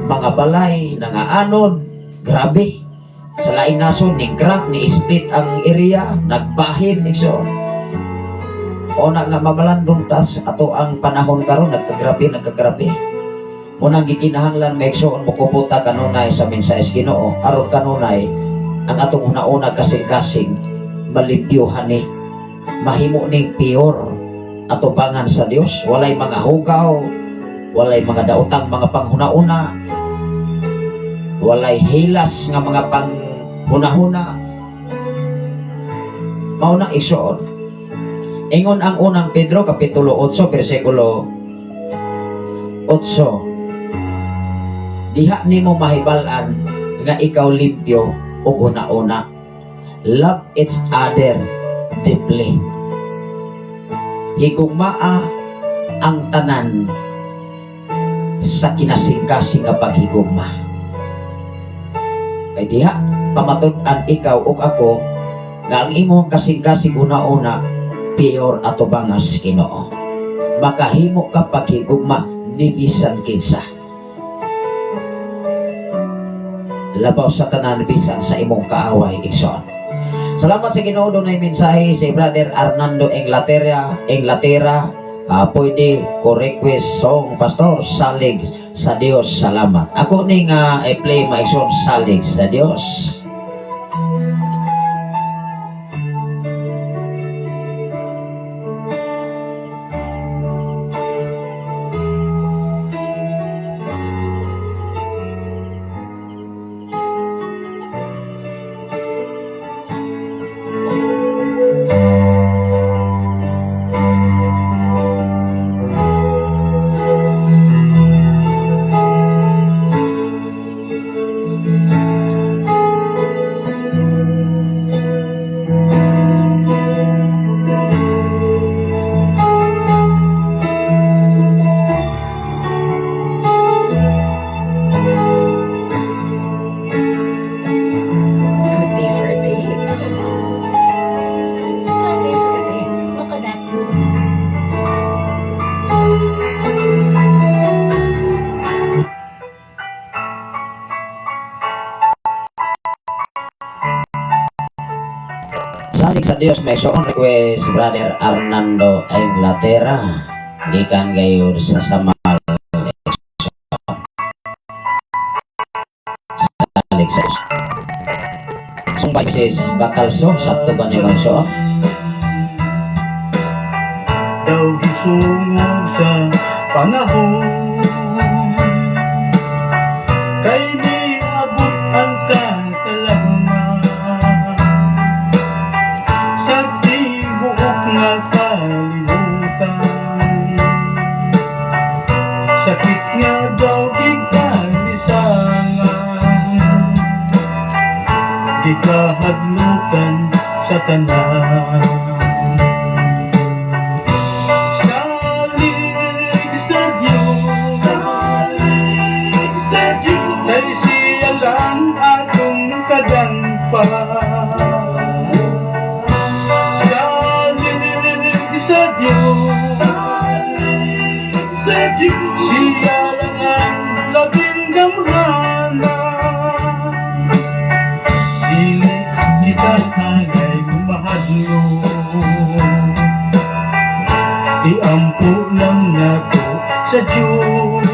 Mga balay, nangaanod, grabe. Sa laing nason, ning crack, ni split ang area, nagbahin, igsoon. O na nga mabalandong tas ato ang panahon karon, nagkagrabe, nagkagrabe. Unang gikinahanglan, mga igsoon, mukuputa kanunay sa mensahe sa Ginoo aron kanunay ang atong una-una kasing-kasing malimpyuhan ni mahimo ning pure atubangan sa Dios, walay mga hugaw, walay mga daotang mga panghuna-una, walay hilas nga mga panghuna-huna. Mao na, igsoon, ingon ang Unang Pedro kapitulo 8 bersikulo 8, diha nimo mahibal-an nga ikaw limpyo ug huna-huna. Love each other deeply. Higugmaa ang tanan sa kinasingkasing nga paghigugma. Kay diha pamatud-an ikaw ug ako nga ang imong kasing-kasing una-una pure atubangas Ginoo. Makahimo ka paghigugma ni bisan kinsa. Labaw sa tanan, bisan sa imong kaaway, igsoon. Salamat sa Ginoo, dunay mensahe si Brother Arnando Inglaterra, Inglaterra. Pwede ko request song, Pastor, "Salig sa Dios", salamat. Ako ni nga i-play, mga igsoon, "Salig sa Dios". Salig sa Dios, may soon request Brother Arnando Inglaterra. Gikan gayud sa Samal. Salig sa Dios. Sumbay sis Bakalso, sakto ba ni Magsoon? Daw gisungog sa panahon, kay niabot ang katalagman sa tibuok nga kalibutan. Sakit nga daw gigkalisangan, gikahadlukan sa tanan. Salig sa Diyos, salig sa Diyos, kay siya lang atong kadangpan. Salig sa Diyos, salig sa Diyos, siya lang ang labing gamhana. Dili kita angay mahadlok, iampo lang nato sa Diyos,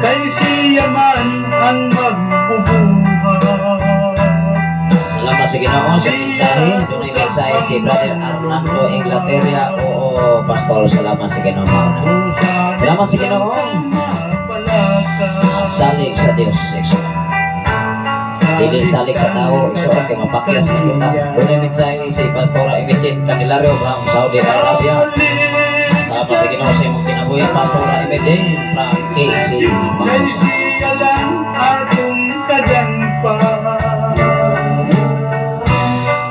kay siya man ang magbubuhat. Salamat sa Ginoo sa mensahe. Doon ay mensahe si Brother Arnando Inglaterra. Oo, Pastor, salamat sa Ginoo mauna. Salamat sa Ginoo. Salig sa Dios, igsoon. Dili salig sa tao, igsoon, kay mapakyas na kita. Doon ay mensahe si Pastora Emitin Candelario from Saudi Arabia. Salamat sa Ginoo sa imong kinabuhi, Pastora Emitin from KC Kay Mangusa. siya lang atong kadangpan.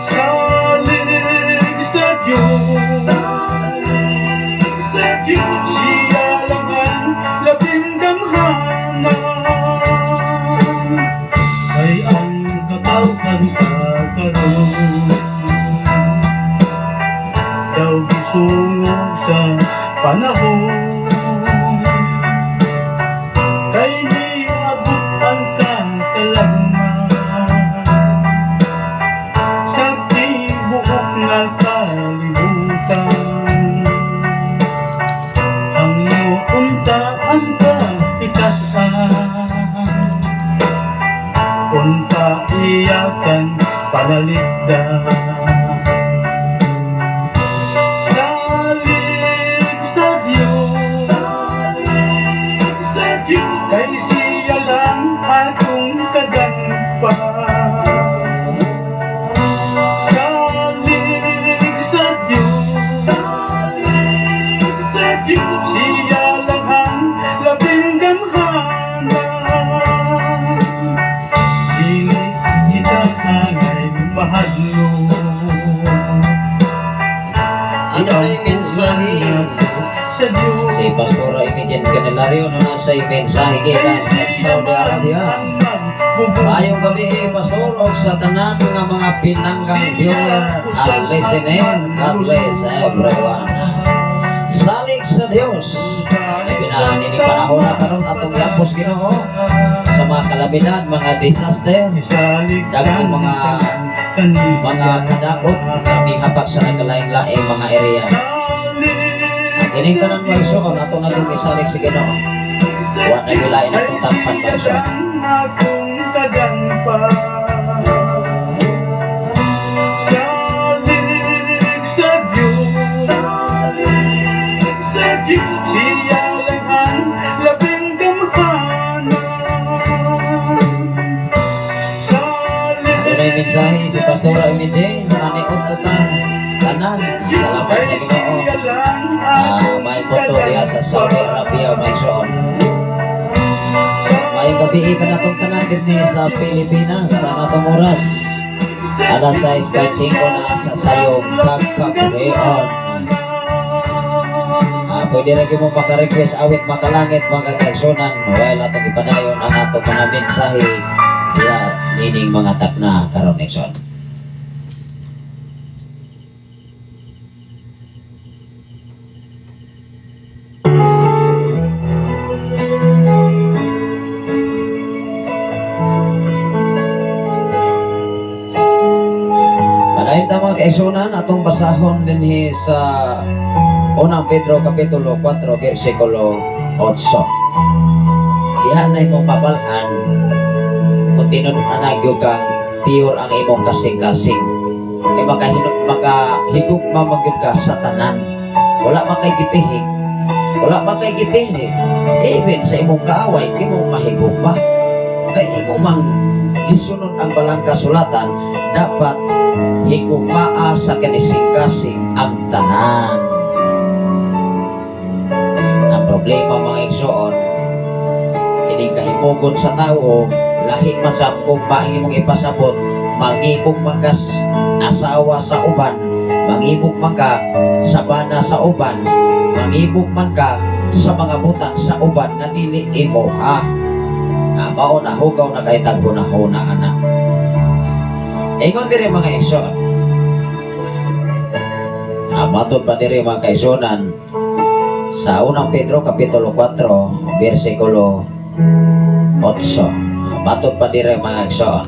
Salig sa Diyos, salig sa Diyos, siya lang ang labing gamhana. Kay ang katawhan sa karon daw gisungog sa panahon, kay niabot ang katalagman sa tibuok nga kalibutan. Ang unta ang kahitasan, unta iyakan panaligdan. Salig sa Diyos, salig sa Diyos, kay siya lang atong kadangpan. Salig sa Diyos, salig sa Diyos, siya lang ang labing gamhana. Dili kita angay mahadlok. Ano na yung mensahe? Sa Diyos. Si Pastora Emitin Candelario no nasa mensahe gikan sa Saudi Arabia. Maayong gabi eh, Pastor, og sa tanan nga mga pinanggang viewer and listener. God bless everyone. Salig sa Dios. Labi na nining panahon na karon atong yapos Ginoo sa mga kalamidad, mga disaster, daghang mga kadakot nga mihabak sa nagkalaing-laing mga area. Ang kining tanan mga igsoon ato na itong isalig sa Ginoo. Wa na gyud lain atong tampan mga igsoon. Akong kadangpan. Salig sa Diyos, salig sa Diyos, siya lang ang labing gamhana. Salig Dunay mensahe si Pastora Emide, maniod ta tanan. Salamat sa Ginoo. May koto diha sa Saudi Arabia may soon. Maayong gabi ka natong tanan dinhi sa Pilipinas sa atong oras. Alas 6:25 na sa sayong kagkabuhion. Pwede ra gyud mo maka-request awit makalangit mga kaigsunan while atong ipadayon ang atong mga mensahe diha nining mga takna karon, igsoon. Dapit mga kaigsuonan, atong basahon dinhi sa Unang Pedro Kapitulo 4 versikulo 8. Diha na imong mabal-an kung tinud-anay gyud kang pure ang imong kasing-kasing. Kay makahinok makahigugma man gyud ka sa tanan. Wala man kay gipihig. Wala man kay gipili. Even sa imong kaaway, imong mahigugma. Kay imo mang gisunod ang balang kasulatan, dapat higugmaa sa kanising-kasing ang tanan. Ang problema, mga igsoon, kining kahimugon sa tao, lahi man sa gugma ang imong ipasabot, mangibog man ka asawa sa uban, mangibog man ka sa bana sa uban, mangibog man ka sa mga butang sa uban nga dili imo ha. Ah, mao na hugaw na kay taghuna-huna ana. Ingon diri, mga igsoon. Ah, matod pa diri, mga kaigsuonan, sa Unang Pedro Kapitulo 4 versikulo 8. Matod pa diri, mga igsoon.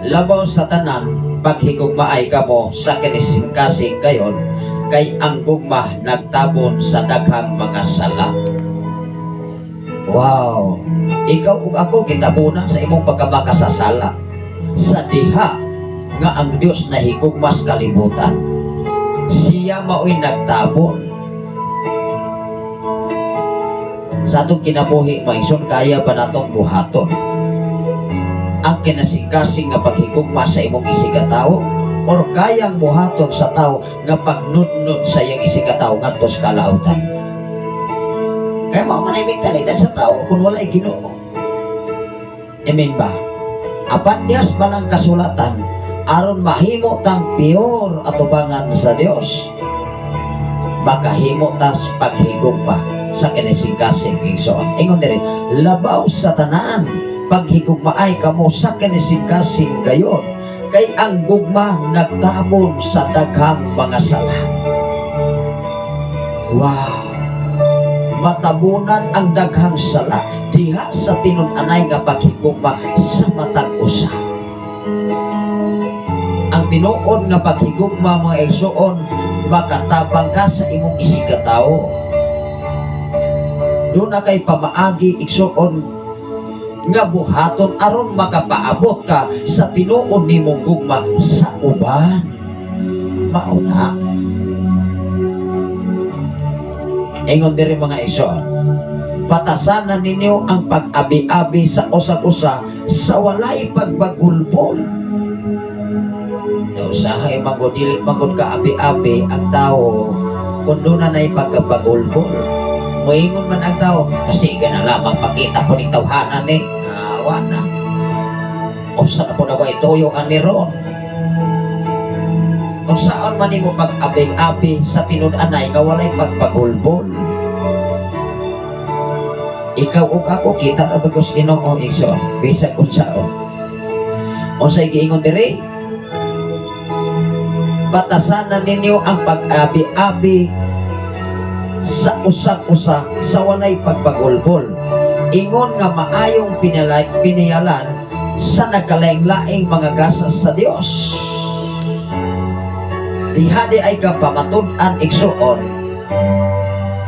Labaw sa tanan, paghigugmaay kamo sa kanising-kasing gayon, kay ang gugma nagtabon sa daghang mga sala. Wow! Ikaw ug ako gitabunan sa imong pagkamakasasala sa diha nga ang Dios nahigugma sa kalibutan. Siya mao'y nagtabon. Sa atong kinabuhi, mga igsoon, kaya ba natong buhaton ang kinasing-kasing nga paghigugma sa imong isigkatawo or kayang buhaton sa tao nga pagnudnod sa iyang isigkatawo ngadto sa kalautan? Kaya mao man ay mentalidad sa tao kung wala'y Ginoo. Amen ba? Apan dihas balang kasulatan, aron mahimo tang pure atubangan sa Dios, makahimo ta sa paghigugma sa kinising-kasing, igsoon. Ingon diri, labaw sa tanan, paghigugmaay kamo sa kinising-kasing gayon, kay ang gugma nagtabon sa daghang mga sala. Wow! Matabunan ang daghang sala diha sa tinun-anay nga paghigugma sa matag usa. Ang tinuod nga paghigugma, mga igsoon, makatabang ka sa imong isigkatawo. Duna kay pamaagi, igsoon, nga buhaton aron makapaabot ka sa tinuod nimong gugma sa uban. Mao na. Ingon diri, mga igsoon, batasanan ninyo ang pag-abi-abi sa usag-usa sa walay pagbagulbol. Usahay magod dili magod ka abi-abi ang tao kung duna na'y pagkapagulbol. Moingon man ang tao, kasi gana lamang pakita ko ni tawhanan ni. Awa na. Usa na po na ko ituyo ang ni ron. Kung saan man nimo pag-abi-abi sa tinud-anay nga walay pagpagulbol. Ikaw ug ako, kita ra ba sa Ginoo, igsoon, bisag unsaon. Unsay giingon diri? Batasanan ninyo ang pag-abi-abi sa usag-usa sa walay pagpagulbol. Ingon nga maayong piniyalan sa nagkalaing-laing mga gasas sa Dios. Diha di ay kapamatud-an, igsuon,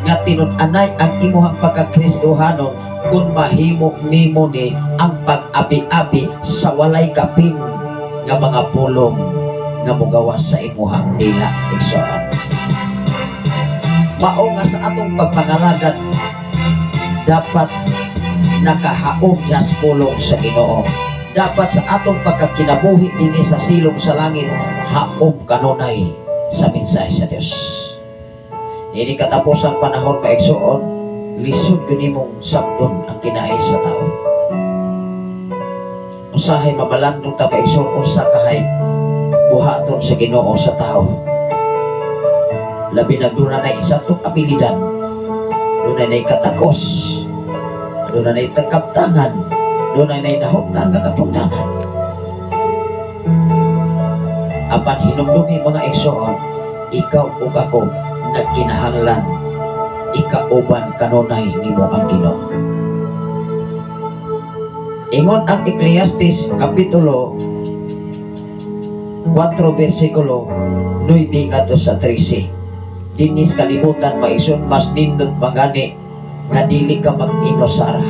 nga tinud-anay ang imuhang pagkakristohanon kung mahimo nimo ni ang pag-abi-abi sa walay kapin nga mga pulong nga mogawas sa imuhang dila, igsoon. Mao nga sa atong pagpangalagad dapat nakahaom sa pulong sa Ginoo. Dapat sa atong pagkakinabuhi dinhi sa silong sa langit, haom kanunay sa mensahe sa Dios. Dini katapusang panahon, mga igsoon, lisod gyud nimong sabton ang kinae sa tao. Usahay mabalandong ta, mga igsoon, unsa kahay buhaton sa Ginoo sa tao. Labi na duna na isang abilidad, duna na katakos, duna na kaptangan, duna na nahuptan nga katungdanan. Apan hinumdumi, mga igsoon, ikaw ug ako nagkinahanglan ikauban kanunay nimo ang Ginoo. Ingon ang Ecclesiastes Kapitulo 4 versikulo 9 ngadto sa 13. Dinhi sa kalibutan, mga igsoon, mas nindot magani nga dili ka mag-inusara.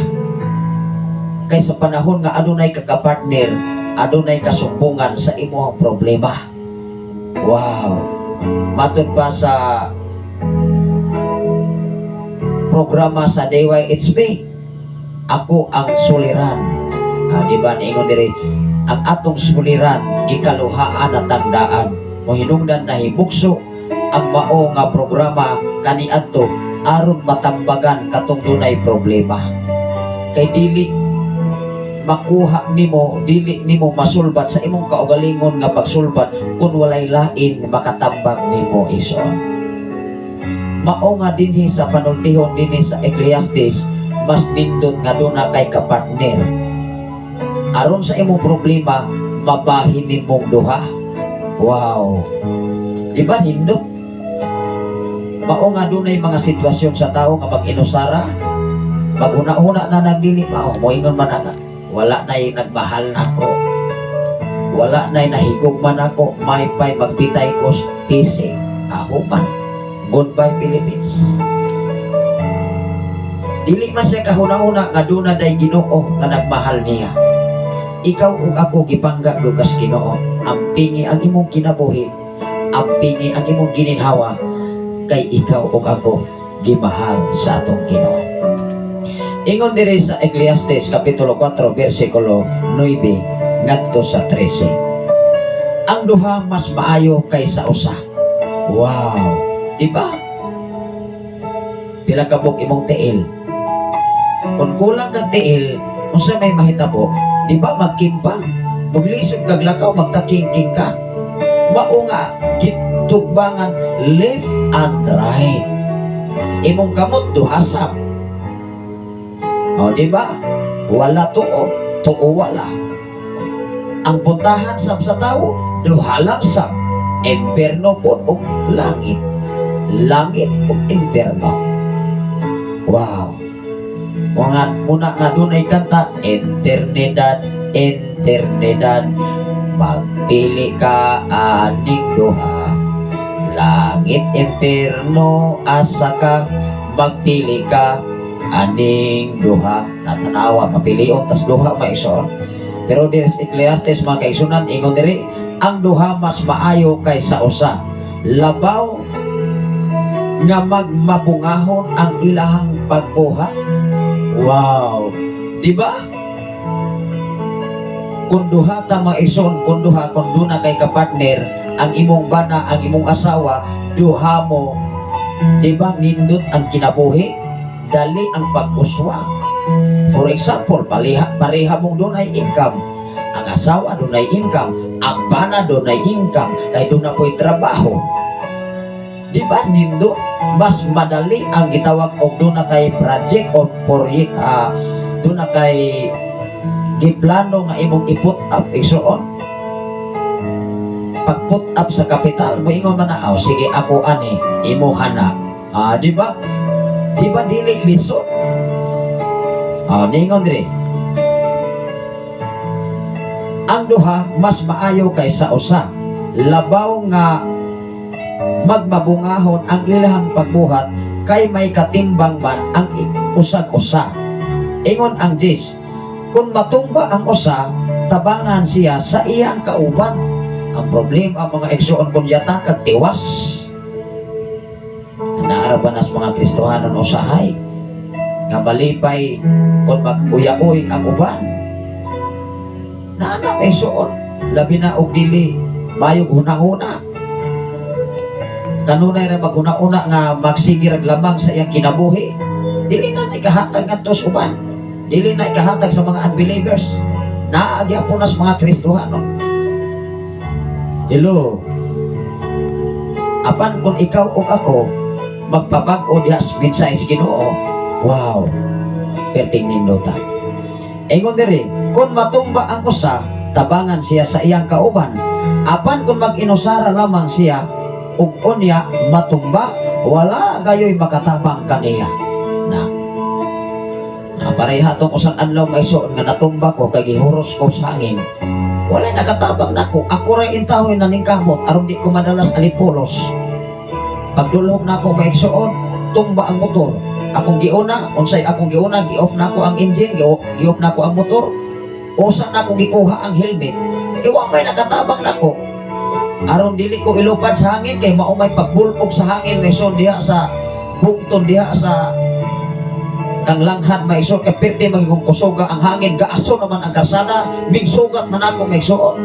Kay sa panahon nga adunay ka kapartner, adunay kasumbungan sa imong problema. Wow. Matod pa sa programa sa DYHB, "Ako ang Suliran." Ah, di ba niingon diri, ang atong suliran gikaluhaan na tagdaan. Mohinungdan nahibugso ang mao nga programa kaniadto aron matambagan katong dunay problema. Kay dili makuha nimo, dili nimo masulbat sa imong kaugalingon nga pagsulbat kung walay lain makatambag nimo, igsoon. Mao nga dinhi sa panultihon dinhi sa Ecclesiastes, mas nindot nga duna kay kapartner. Aron sa imong problema, mabahin nimong duha. Wow. Di ba nindot? Mao nga dunay mga sitwasyon sa tao nga mag-inusara, maghuna-huna na nagdili mao, moingon man nga, "Wala na yung nagmahal nako. Wala na yung nahigugma nako, maypay magbitay ko tisi. Ako man. Goodbye, Philippines." Dili man siya kahuna-huna nga duna day Ginoo nga nagmahal niya. Ikaw ug ako gipangga kas Ginoo. Ampingi ang imong kinabuhi, ampingi ang imong gininhawa kay ikaw ug ako gimahal sa atong Ginoo. Ingon diri sa Ecclesiastes kapitulo 4 versikulo 9 ngadto sa 13. Ang duha mas maayo kaysa usa. Wow, di ba? Pila ka buok imong tiil? Kung kulang kang tiil, unsa may mahitabo? Di ba magkimpang? Maglisod kag lakaw, magtakingking ka. Mao nga gitugbangan left and right. Imong kamot duha sab. O, di ba? Wala tuo, tuo wala. Ang puntahan sab sa tao, duha lang sab. Imperno po o langit. Langit o imperno. Wow. Mga muna nga dunay kanta, "Eternidad, eternidad, magpili ka aning duha. Langit, imperno, asa ka, magpili ka aning duha." Natanawa, papilion, tas duha, maigsoon. Pero diri sa Ecclesiastes, mga kaigsunan, ingon diri, ang duha mas maayo kaysa usa. Labaw nga magmabungahon ang ilahang pagbuhat. Wow. Di ba? Kung duha ta, mga igsoon, kung duha, kung duna kay kapartner, ang imong bana, ang imong asawa, duha mo, di ba nindot ang kinabuhi? Dali ang pag-uswa. For example, paliha, pareha mong dunay income. Ang asawa dunay income, ang bana dunay income, kay duna po'y trabaho. Di ba nindot? Mas madali ang gitawag og duna kay project o project, duna kay giplano nga imong i-put up, igsoon. Pag put up sa kapital, moingon man na, "Oh, sige, ako ani, imo hana." Ah, di ba? Di ba dili lisod? Ah, ningon diri. Ang duha mas maayo kaysa usa. Labaw nga magmabungahon ang ilahang pagbuhat kay may katimbang man ang usag usa. Ingon ang 10, kung matumba ang usa, tabangan siya sa iyang kauban. Ang problema, ang mga igsoon, kung yata kag tiwas. Naara ba nas mga Kristohanon usahay nga malipay kung mag-uyaoy ang uban? Naana may igsoon, labi na og dili mayog huna-huna. Kanunay ra maghuna-una nga magsige rag lamang sa iyang kinabuhi. Dili na ikahatag ngadto sa uban. Dili na ikahatag sa mga unbelievers. Naa gyapon nas mga Kristohano. Hello. Apan kung ikaw o ako magpabag-o diha sa mensahe sa Ginoo, wow, perting nindota. Ingon diri, kung matumba ang usa, tabangan siya sa iyang kauban. Apan kung mag-inusara lamang siya, ug unya matumba, wala gayoy makatabang kaniya. Na. Ah, pareha tong usang adlaw, mga igsoon, nga natumba ko kay gihuros ko sa hangin. Wala nakatabang nako. Ako ra intawon naningkamot aron di ko madalas alipulos. Pagdulhog nako, mga igsoon, tumba ang motor. Akong giuna, unsay akong giuna, gi-off nako ang engine, gi-off nako ang motor. Usa nako gikuha ang helmet. Kay wa may nakatabang nako. Aron dili ko ilupad sa hangin kay mao may pagbulog sa hangin, mga igsoon, diha sa bugton, diha sa kang langhad, mga igsoon, kay pirti magiging kusuga ang hangin, gaaso naman ang karsada, migsugat man ako, mga igsoon.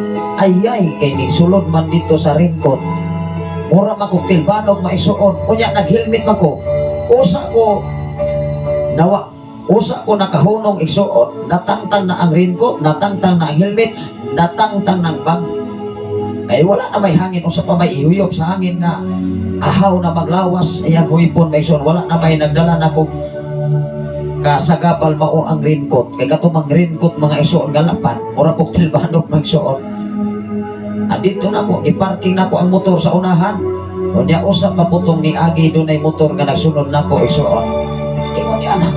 Ayay, kay migsulod man dito sa raincoat. Mura man kong tilbanog, mga igsoon. Unya nag-helmet man ko. Usa ko nawa, usa ko nakahunong, igsoon, natangtang na ang raincoat, natangtang na ang helmet, natangtang ng bag. Ay wala na may hangin, usa pa may ihuyop sa hangin nga ahaw na maglawas iyang huypon, mga igsoon. Wala na may nagdala na kog kasagabal, mao ang raincoat. Kay kato mang raincoat, mga igsoon, galapan, mura kog tilbanog, mga igsoon. Ah, dito na ko, giparking na ko ang motor sa unahan. Unya usa pa putong ni agi dunay motor nga nagsunod nako, igsoon. Ingon niya na,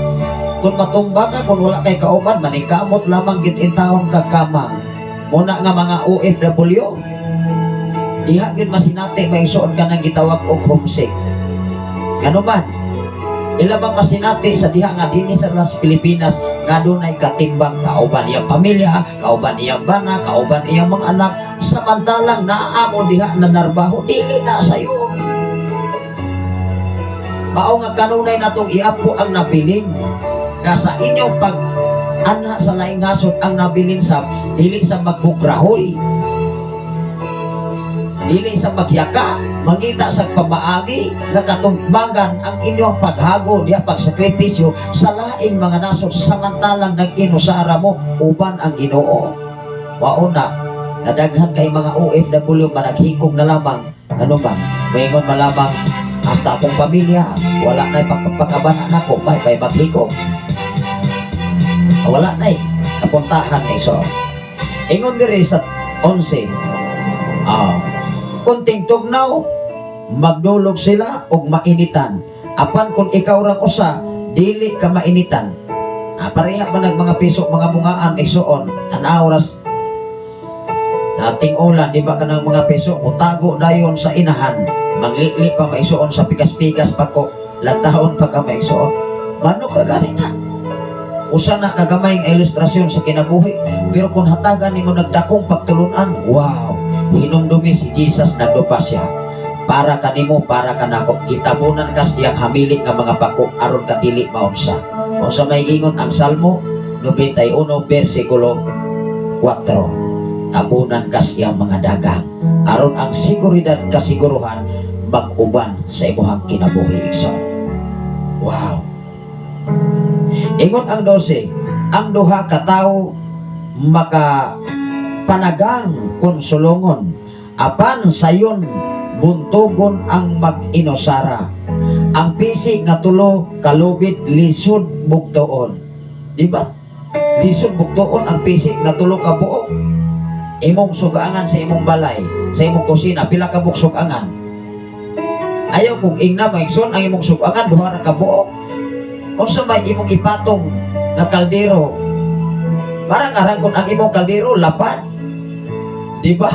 kung matumba ka, kung wala kay kauban, maningkamot lamang gid intawon kag kamang. Muna nga mga OFW, diha gid masinati, mga igsoon, kanang gitawag og homesick. Ngano man, ila bang masinati sa diha nga dinhi sa las Pilipinas nga dunay katimbang, kauban iyang pamilya, kauban iyang bana, kauban iyang mga anak, samantalang naa mo diha na narbaho, dili na sayo. Mao nga kanunay natong iapo ang nabilin nga sa inyong pag anha sa laing nasod, ang nabilin sa dili sa magbugrahoy, dili sa magyaka, mangita sa pamaagi nga katumbangan ang inyong paghago diha, pagsakripisyo sa laing mga nasod, samantalang nag-inusara mo uban ang Ginoo. Mao na nadaghan kay mga OFW managhikog na lamang. Ano ba moingon malamang, "Hasta akong pamilya wala na pagkabana nako, may pay maghikog, wala na kapuntahan ni." So ingon diri sa 11, kunting tugnaw magdulog sila og mainitan, apan kung ikaw ra usa, dili ka mainitan. Pareha man nag mga piso, mga bungaan, igsoon. Tan-aw ras ating ulan, di ba, kanang mga piso mutago dayon sa inahan, manglili pa, mga igsoon, sa pikas-pikas pa ko lantahon pa ka, mga igsoon. Manok ra gani na. Usa na kagamay nga ilustrasyon sa kinabuhi, pero kung hatagan nimo nagdakong pagtulunan, wow, hinumdumi si Jesus, nagdupa siya para kanimo, para kanako. Gitabunan kas iyang hamilit nga mga pako aron ka dili maunsa. Unsa may ingon ang Salmo 91 versikulo 4? Tabunan kas iyang mga dagang aron ang seguridad, kasiguruhan mag-uban sa imuhang kinabuhi, igsoon. Wow. Ingon ang 12, ang duha ka tawo maka panagang kung sulongon, apan sayon buntugon ang mag-inusara. Ang pisik nga tulo kalubid lisod bugtoon. Di ba? Lisod bugtoon ang pisik nga tulo ka buok. Imong sugangan sa imong balay, sa imong kusina, pila ka buok sugangan? Ayaw kung ingna, mga igsoon, ang imong sugangan duha ra ka buok. Unsa may imong ipatong nga kaldero? Parang arang kung ang imong kaldero lapad. Di ba?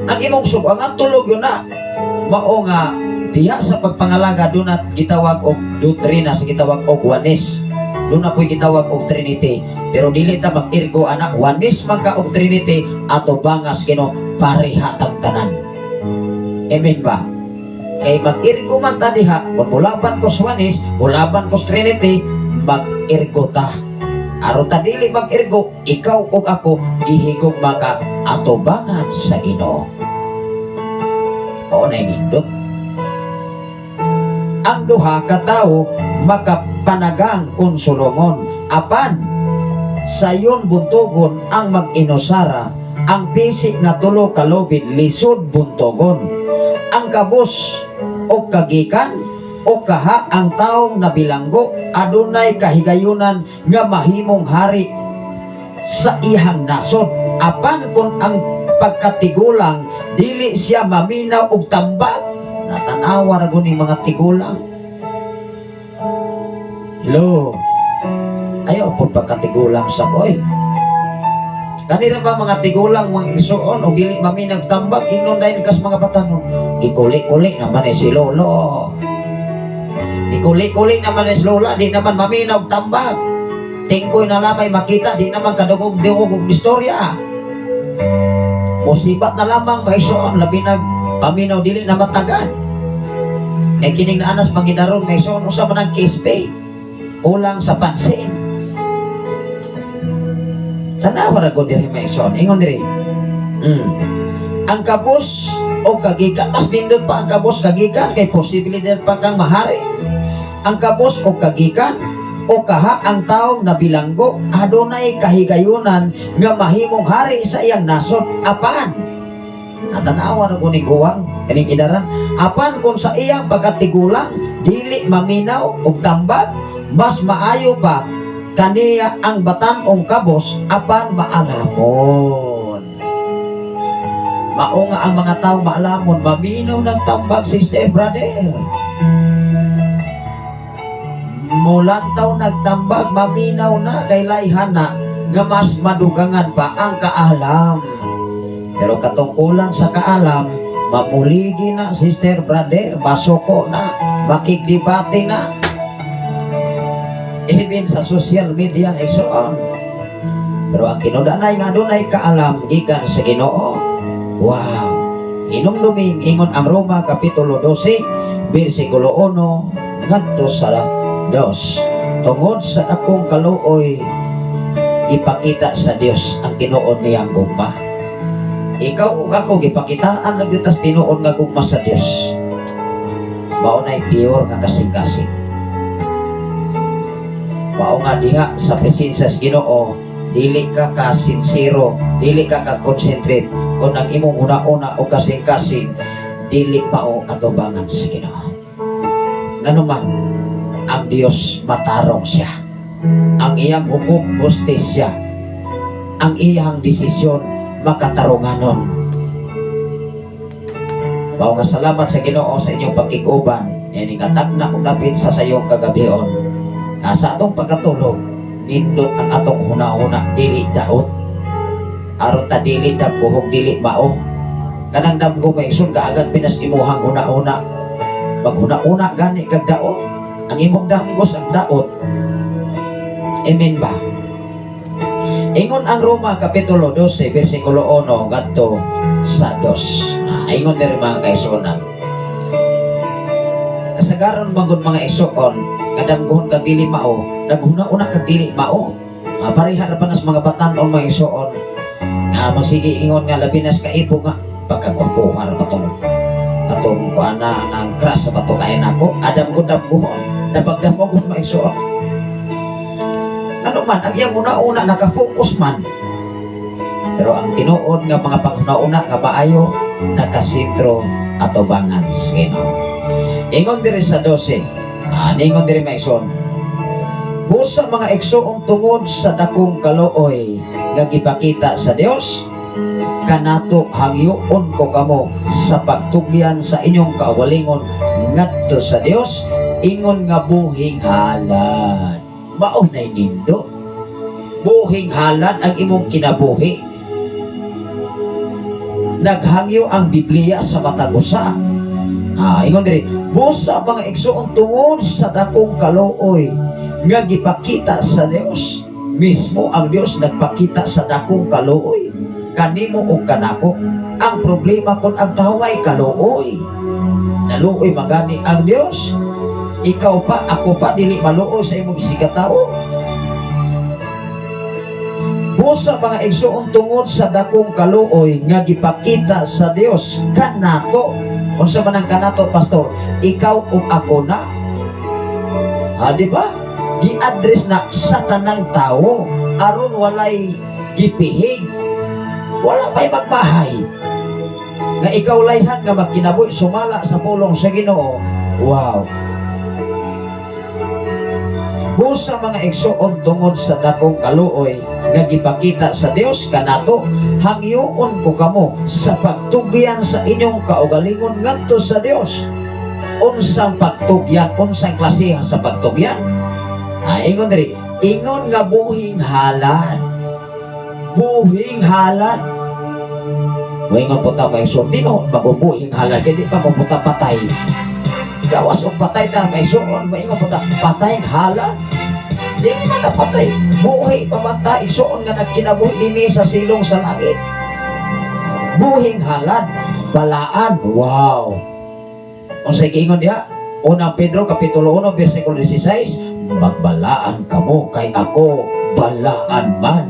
Ang imong sugangan tulo gyud na. Mao nga diha sa pagpangalaga doon at gitawag og doktrina sa gitawag og Oneness. Doon na po'y gitawag og Trinity. Pero dili ta mag-irgo anak, Oneness man ka og Trinity ato bangas Ginoo, pareha tag tanan. Amen ba? Kay mag-irgo man ta diha, kung mulaban ko sa Oneness, mulaban ko sa Trinity, mag-irgo ta. Aron ta dili mag-irgo, ikaw ug ako gihigog maka atubangan sa Ginoo. Oo na nindot. Ang duha ka tawo makapanagang kung sulongon, apan sayon buntugon ang mag-inusara. Ang pisik nga tulo kalubid lisod buntogon. Ang kabus o kagikan o kaha ang taong nabilanggo adunay kahigayunan nga mahimong hari sa iyang nasod, apan kung ang pagkatigulang dili siya maminaw og tambag. Natanawa ra guni mga tigulang. Hello. Ayaw po pagkatigulang sa boy. Kanira ba mga tigulang, mga igsuon, o dili maminag tambag, ingnon dahil kas mga batanon? Gikuli-kuli naman eh si lolo. Gikuli-kuli naman eh si lola, di naman maminaw tambag. Tingkoy na lamay makita, di naman kadugog-dugog og istorya. Musibat na lamang, mga igsuon, labi nag paminaw dili na matagan. Kay kining naanas mangidaron, mga igsuon, usa man ang case pay. Kulang sa pansin. Tanawa ra ko diri, mga igsoon. Ingon diri. Ang kabos o kagikan, mas nindot pa ang kabos kagikan kay posible din pa kang mahari. Ang kabos o kagikan o kaha ang taong nabilanggo adunay kahigayunan nga mahimong hari sa iyang nasod, apan at tanawa ra ko ni guwang kaning idaran, apan kung sa iyang pagkatigulang dili maminaw og tambag, mas maayo pa kaniya ang batan-ong kabos apan maalamon. Mao nga ang mga tao maalamon, maminaw ng tambag, sister, brother. Mulantaw nagtambag, maminaw na kay layhan na nga mas madugangan pa ang kaalam. Pero katungkulan sa kaalam, mamuligi na, sister, brother, masuko na, makigdebate na. Even sa social media, igsoon. Pero ang kinudanay nga adunay kaalam gikan sa Ginoo. Wow. Hinumduming ingon ang Roma kapitulo 12 bersikulo 1 ngadto sa 2. Tungod sa dakong kaluoy, ipakita sa Dios ang tinuod niyang gugma. Ikaw ug ako gipakitaan lang tas tinuod nga gugma sa Dios. Mao nay pure nga kasing-kasing. Mao nga diha sa presensya sa Ginoo, dili ka ka sincero, dili ka ka concentrate kung ang imong una-una o kasing-kasing dili mao atubangan sa Ginoo. Nganuman, ang Dios matarong siya. Ang iyang hukom hustisya. Ang iyang desisyon makatarunganon. Mao nga salamat sa Ginoo sa inyong pakig-uban. Yan katagna og dapit sa sayong kagabion. Nga sa atong pagkatulog, nindot ang atong huna-huna, dili daot. Aron ta dili damgohong dili mao. Kanang damgo, may isun kaagad pinas imuhang huna-huna. Maghuna-huna gani kag daot. Ang imong damgos ang daot. Amen ba? Ingon ang Roma Kapitulo 12, versikulo 1 ngadto sa 2. Ah, ingon diri, mga kaigsuonan. Kasagaran manggod, mga igsoon, nga damgohon kag dili mao, naghuna-una kag dili mao. Ah, pareha ra pa nas mga batan-on, mga igsoon. Nga magsige ingon nga labi nas kaibo nga pagkagwapuhan ra ba tong katong kuan na ang crush sa bato kay nako adam ko damgohon dabag-damog mga igsoon. Ano man, ang iyang una-una naka-focus man. Pero ang tinuod nga mga panghuna-una nga maayo, nakasentro atubangan sa Ginoo. Ingon diri sa 12, ah, ningon diri, mga igsoon. Busa, mga igsoon, tungod sa dakong kaluoy nga gipakita sa Dios kanato, hangyoon ko kamo sa pagtugyan sa inyong kaugalingon ngadto sa Dios ingon nga buhing halad. Mao nay nindot. Buhing halad ang imong kinabuhi. Naghangyo ang Biblia sa matag usa. Ah, ingon diri, busa, mga igsoon, tungod sa dakong kaluoy nga gipakita sa Dios. Mismo ang Dios nagpakita sa dakong kaluoy kanimo ug kanako. Ang problema kung ang taway kaluoy. Naluoy magani ang Dios. Ikaw pa, ako pa, dili maluoy sa imong isigkatawo. Busa, mga igsoon, tungod sa dakong kaluoy nga gipakita sa Dios kanato. Unsa man ang kanato, pastor? Ikaw ug ako na. Ha, di ba? Gi-address na sa tanang tao aron walay gipihig. Wala pa'y magmahay. Nga ikaw layhan nga magkinabuhi sumala sa pulong sa Ginoo. Wow. Busa, mga igsoon, tungod sa dakong kaluoy nga gipakita sa Dios kanato, hangyoon ko kamo sa pagtugyan sa inyong kaugalingon ngadto sa Dios. Unsang pagtugyan, unsang klasihan sa pagtugyan? Ah, ingon diri, Ingon nga buhing halad. Buhing halad. Moingon po ta may so tinuod magubuhing halad kay di pa mo puta patay. Gawas og patay ta may suon, moingon po ta patay halad. Di man ta patay. Buhi pa man ta, igsuon nga nagkinabuhi dinhi sa silong sa langit. Buhing halad, balaan. Wow. Unsay giingon diha? Unang Pedro kapitulo 1 bersikulo 16, magbalaan kamo kay ako balaan man.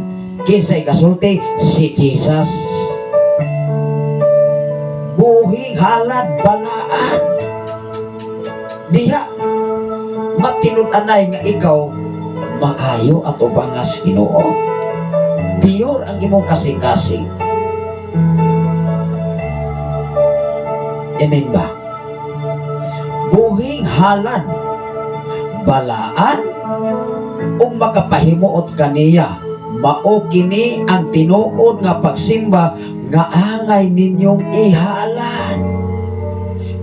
Kinsay kasulti? Si Jesus. Buhing halad, balaan. Diha matinud-anay nga ikaw maayo at ubangas Ginoo. Pure ang imong kasing-kasing. Amen ba? Buhing halad, balaan, ug makapahimuot kaniya. Mao kini ang tinuod nga pagsimba nga angay ninyong ihalad.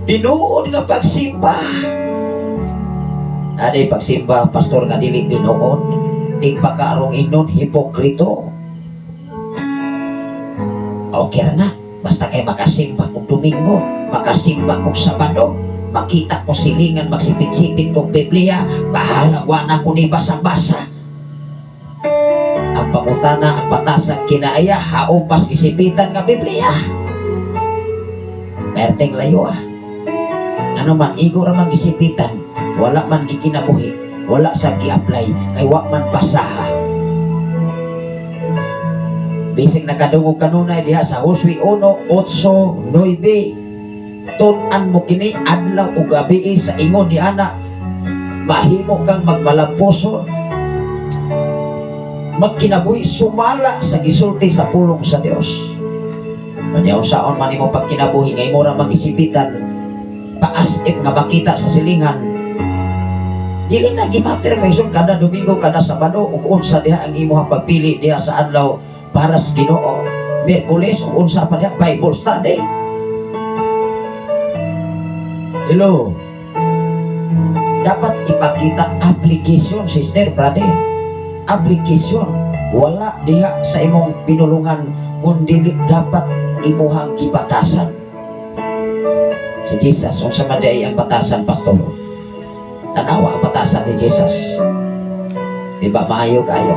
Tinuod nga pagsimba. Aday pagsimba, pastor, nga dili tinuod, tigpakaarong ingnon, hipokrito. Okay ra na. Basta kay makasimba kog Domingo, makasimba kog Sabado, makita ko silingan, magsipit-sipit kog Biblia, bahala wa na ko ni basa-basa. Ang pangutana, ang batasan kinaaya, haong pas isipitan nga Biblia. Perteng layo ah. Ano man, igo ra man gisipitan, wala man gikinabuhi, wala sa gi-apply, kay wa man basaha. Bisig nakadungog kanunay diha sa Josue 1:8-9. Tun-an mo kini adlaw ug gabi sa ingon ni ana, mahimo kang magmalampuson, magkinabuhi sumala sa gisulti sa pulong sa Dios. Manyaw saon man imo pagkinabuhi nga imo ra magisipitan, paas-if nga makita sa silingan, dili na gimater may kada Domingo, kada Sabado, ug unsa diha ang imong pagpili diha sa adlaw para sa Ginoo, Miyerkules, ug unsa pa diha Bible study. Hello. Dapat ipakita application, sister, brother. Application. Wala diha sa imong pinulungan kung dili dapat imuhang gibatasan. Si Jesus, unsa man diay ang batasan, pastor? Tanawa ang batasan ni Jesus. Di ba maayo kayo?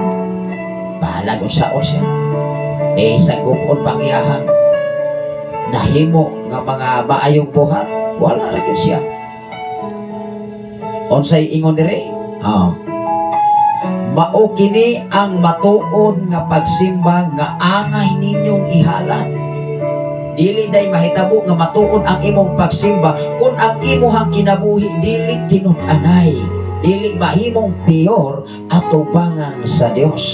Bahala kung sao siya. Eh, sa gupon pangiyahang nahimo nga mga maayong buhat, wala ra gyud siya. Unsay ingon dire? Ah. Mao kini ang matuod nga pagsimba nga angay ninyong ihalad. Dili day mahitabo nga matuod ang imong pagsimba kung ang imuhang kinabuhi dili tinud-anay, dili mahimong pure atubangan sa Dios.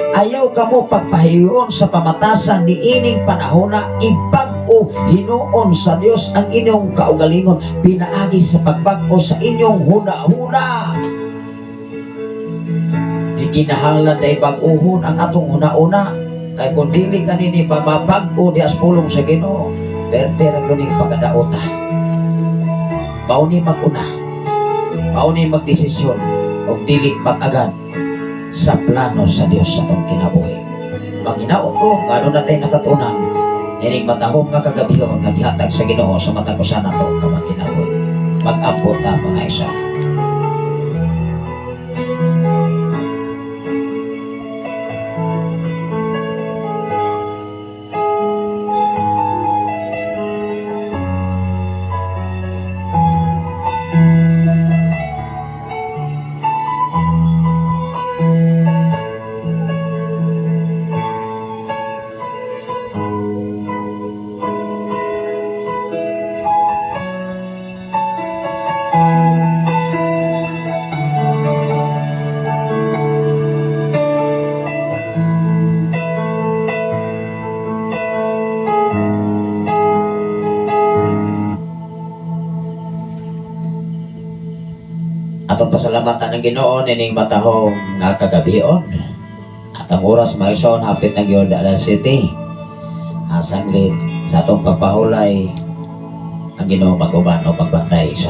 Ayaw kamo pagpahiyon sa pamatasan ni ining panahona, ibag-o hinuon sa Dios ang inyong kaugalingon pinaagi sa pagbag-o sa inyong huna-huna. Di kinahanglan day bag-uhon ang atong huna-huna, kay kung dili kanini pa mabag-o di as pulong sa Ginoo, perte ra gyud ning pagkadaota. Mao ni mag-una, mao ni magdesisyon og dili mag-agad sa plano sa Dios sa atong kinabuhi. Manghinaot ko nga aduna tay nakatunan nining matahom nga kagabihon nga gihatag sa Ginoo sa matag usa nato ka mga kinabuhi. Mag-ampo ta, mga isa. Atong pasalamatan ng Ginoo nining matahom nga kagabion. At ang oras, mga igsoon, hapit na gyud alas 7. Sanglit sa atong pagpahulay, ang Ginoo mag-uban o magbantay. So,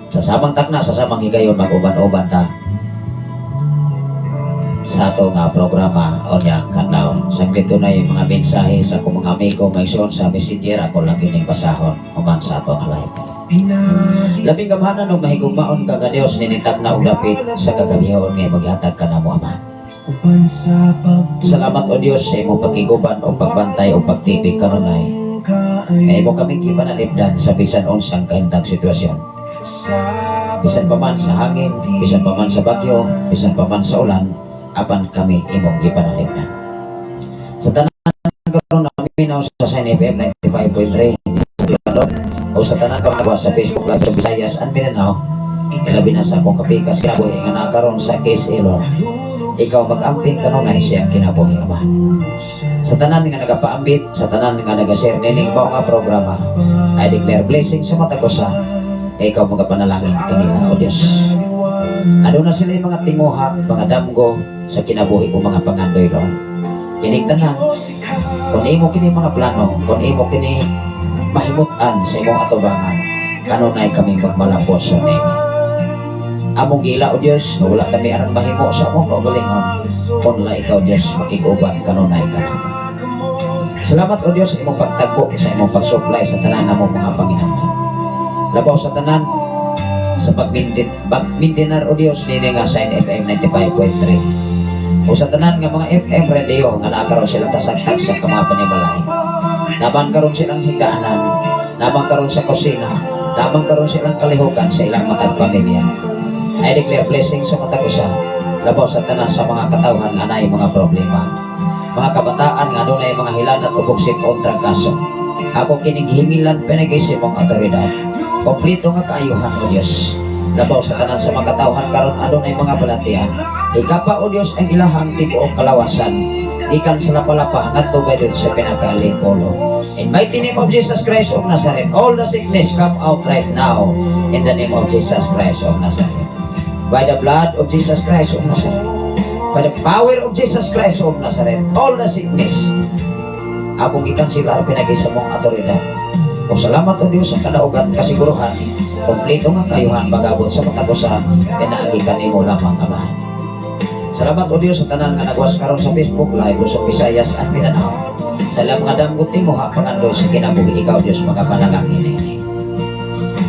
sa samang takna, sa samang higayon, mag-uban-uban ta. Sa ato nga programa unyang kadlaw. Saglit na yung mga mensahe sa akong mga amigo, mga igsoon, sa Messenger, ako lang kining basahon human sa ato nga live. Labing gamhanan og mahigugmaon ka nga Dios, ninitag na og dapit sa kagabihon nga maghatag ka namo, Ama. Salamat, O Dios, sa imong pagkiguban o pagbantay o pagtibig kanunay. Nga imo kami gipanalipdan sa bisan unsang kahimtang sitwasyon. Bisan pa man sa hangin, bisan pa man sa bagyo, bisan pa man sa ulan, apan kami imong gipanalipdan. Sa tanan karon naminaw sa Sign FM 95.3 o sa tanan karon sa Facebook Live sa Visayas and Mindanao, ilabi na sa akong kapikas kinabuhi nga naa karon sa Case Elor. Ikaw mag-amping kanunay siya kinabuhi, Ama. Sa tanan nga nagapaambit, sa tanan nga nagashare nining mao nga programa, I declare blessing sa matag usa. Ikaw magapanalangin kanila, O Diyos. Aduna sila yung mga tinguha, mga damgo sa kinabuhi o mga pangandoy doon. Kining tanan, kung imo kini mga plano, kung imo kini mahimutan sa imong atubangan, kanunay kami magmalapos sa name. Among gila, O Diyos, nga wala kami aron mahimo sa among kaugalingon, kun la ikaw, Diyos, makiguban kanunay ka. Salamat, O Diyos, sa imong pagtagpo, sa imong pag-supply sa tanan namong mga panginahanglan. Labaw sa tanan, sa pag-maintainer, O Diyos, nini nga sa FM 95.3. O sa tanan nga mga FM radio nga naa karon sila tasagtag sa mga panimalay. Naman karon silang higaanan, naman karon sa kusina, naman karon silang kalihukan sa ilang matag pamilya. I declare blessing sa matag usa, labaw sa tanan sa mga katawhan nga naay mga problema. Mga kabataan nga adunay mga hilanat ug o trangkaso. Ako kining gihingilan pinaagi sa imong otoridad. Kompleto nga kaayuhan, O Dios. Labaw sa tanan sa mga katawhan karon adunay mga balatian. Ikapa, O Dios, ang ilahang tibuok kalawasan. Gikan sa lapalapa ngadto gayud sa pinakaalipolo. In mighty name of Jesus Christ of Nazareth, all the sickness come out right now. In the name of Jesus Christ of Nazareth. By the blood of Jesus Christ of Nazareth. By the power of Jesus Christ of Nazareth, all the sickness. Akong gikansilar pinaagi sa mong otoridad. O salamat, O Diyos, sa kadaugan, kasiguruhan, kompleto nga kaayuhan magabot sa matag usa, pinaagi kanimo lamang, Ama. Salamat, O Diyos, sa tanan nga nagwas karon sa Facebook Live o sa Visayas at Mindanao. Sa ilang mga damgo tinguha pangandoy sa kinabuhi, ikaw, Diyos, magapanalangin ini.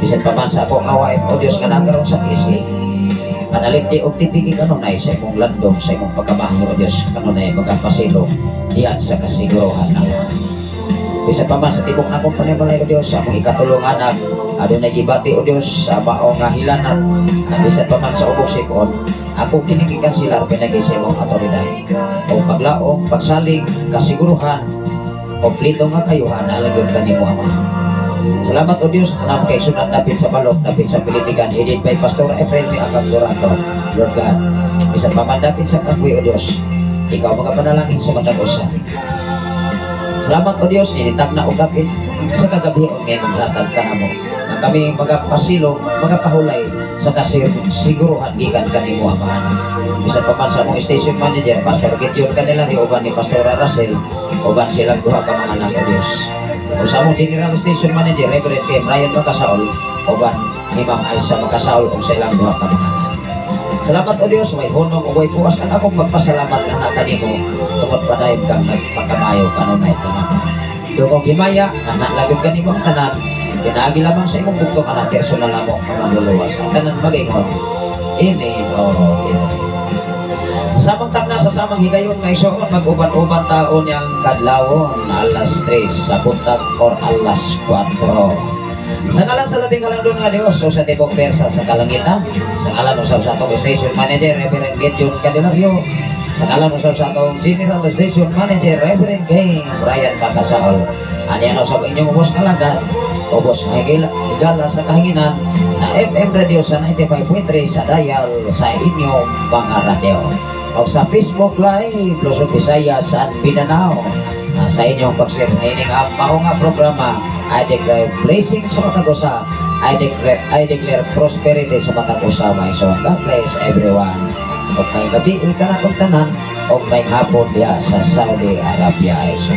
Bisan pa man sa akong awain, O Diyos, nga naa karon sa KSA, panalipdi og tipigi kanunay sa imong landong, sa imong pagkamayo, O Diyos, kanunay magapasilong diya sa kasiguruhan, Ama. Bisan pa man sa tibok nakong panimalay, O Diyos, sa among ikatulong anak, adunay gibati, O Diyos, sa mao nga hilanat, at bisan pa man sa ubos sipon, ako kining gikansilar pinaagi sa imong otoridad. O paglaom, pagsalig, kasiguruhan, kompleto nga kaayuhan na alagod kanimo, Ama. Salamat, O Diyos, anam kay sunod dapit sa balok, dapit sa Pilipigan, headed by Pastor Efrain M. Akagdorato, Lord God. Bisan pa man dapit sa Kagwe, O Diyos, ikaw mga panalangin sa matag usa. Salamat, O Diyos, initag na og dapit sa kagabi o ngayon maghatag ka namo. Nga kami magapasilong, magapahulay sa kasiguruhan gikan kanimo, Amahan. Bisan pa man sa among station manager, Pastor Gideon Candelario, uban ni Pastor Russell, uban silang duha ka mga anak, O Diyos. O sa among general station manager, Reverend K. Brian Macasaol, uban ni Ma'am Aisa Macasaol, o sa ilang duha ka mga anak. Salamat, O Diyos, may hunong o way puwas ang akong magpasalamat nga na kanimo tungod padayon kang nagpakamayo kanunay kanamo. Dugong himaya, nga nalagod kanimo ang tanan, pinaagi lamang sa imong bugtong anak, personal namo ang manluluwas. Ang tanan mag-ingon, "Amen o Amen." Sa samang tagna, sa samang higayon, may suon, mag-uban-uban taon yang kadlawon, alas 3 sa buntag or alas 4. Sa ngalan sa labing halangdon nga Diyos o sa tibok persa sa kalangitan, sa ngalan usab sa atong station manager, Reverend Gideon Candelario, sa ngalan usab sa atong general station manager, Reverend Kay Brian Macasaol. Ani usab inyong ubos nga alagad, ubos nga higala sa kahanginan, sa FM radio sa 95.3 sa dial sa inyong mga radyo. O sa Facebook Live, Luzon, Visayas at Mindanao. Sa inyong pag-share nining ang mao nga programa, I declare blessing sa matag usa. I declare prosperity sa matag usa, my son. God bless everyone. Ug maayong gabii kanatong tanan ug maayong hapon diha sa Saudi Arabia. So,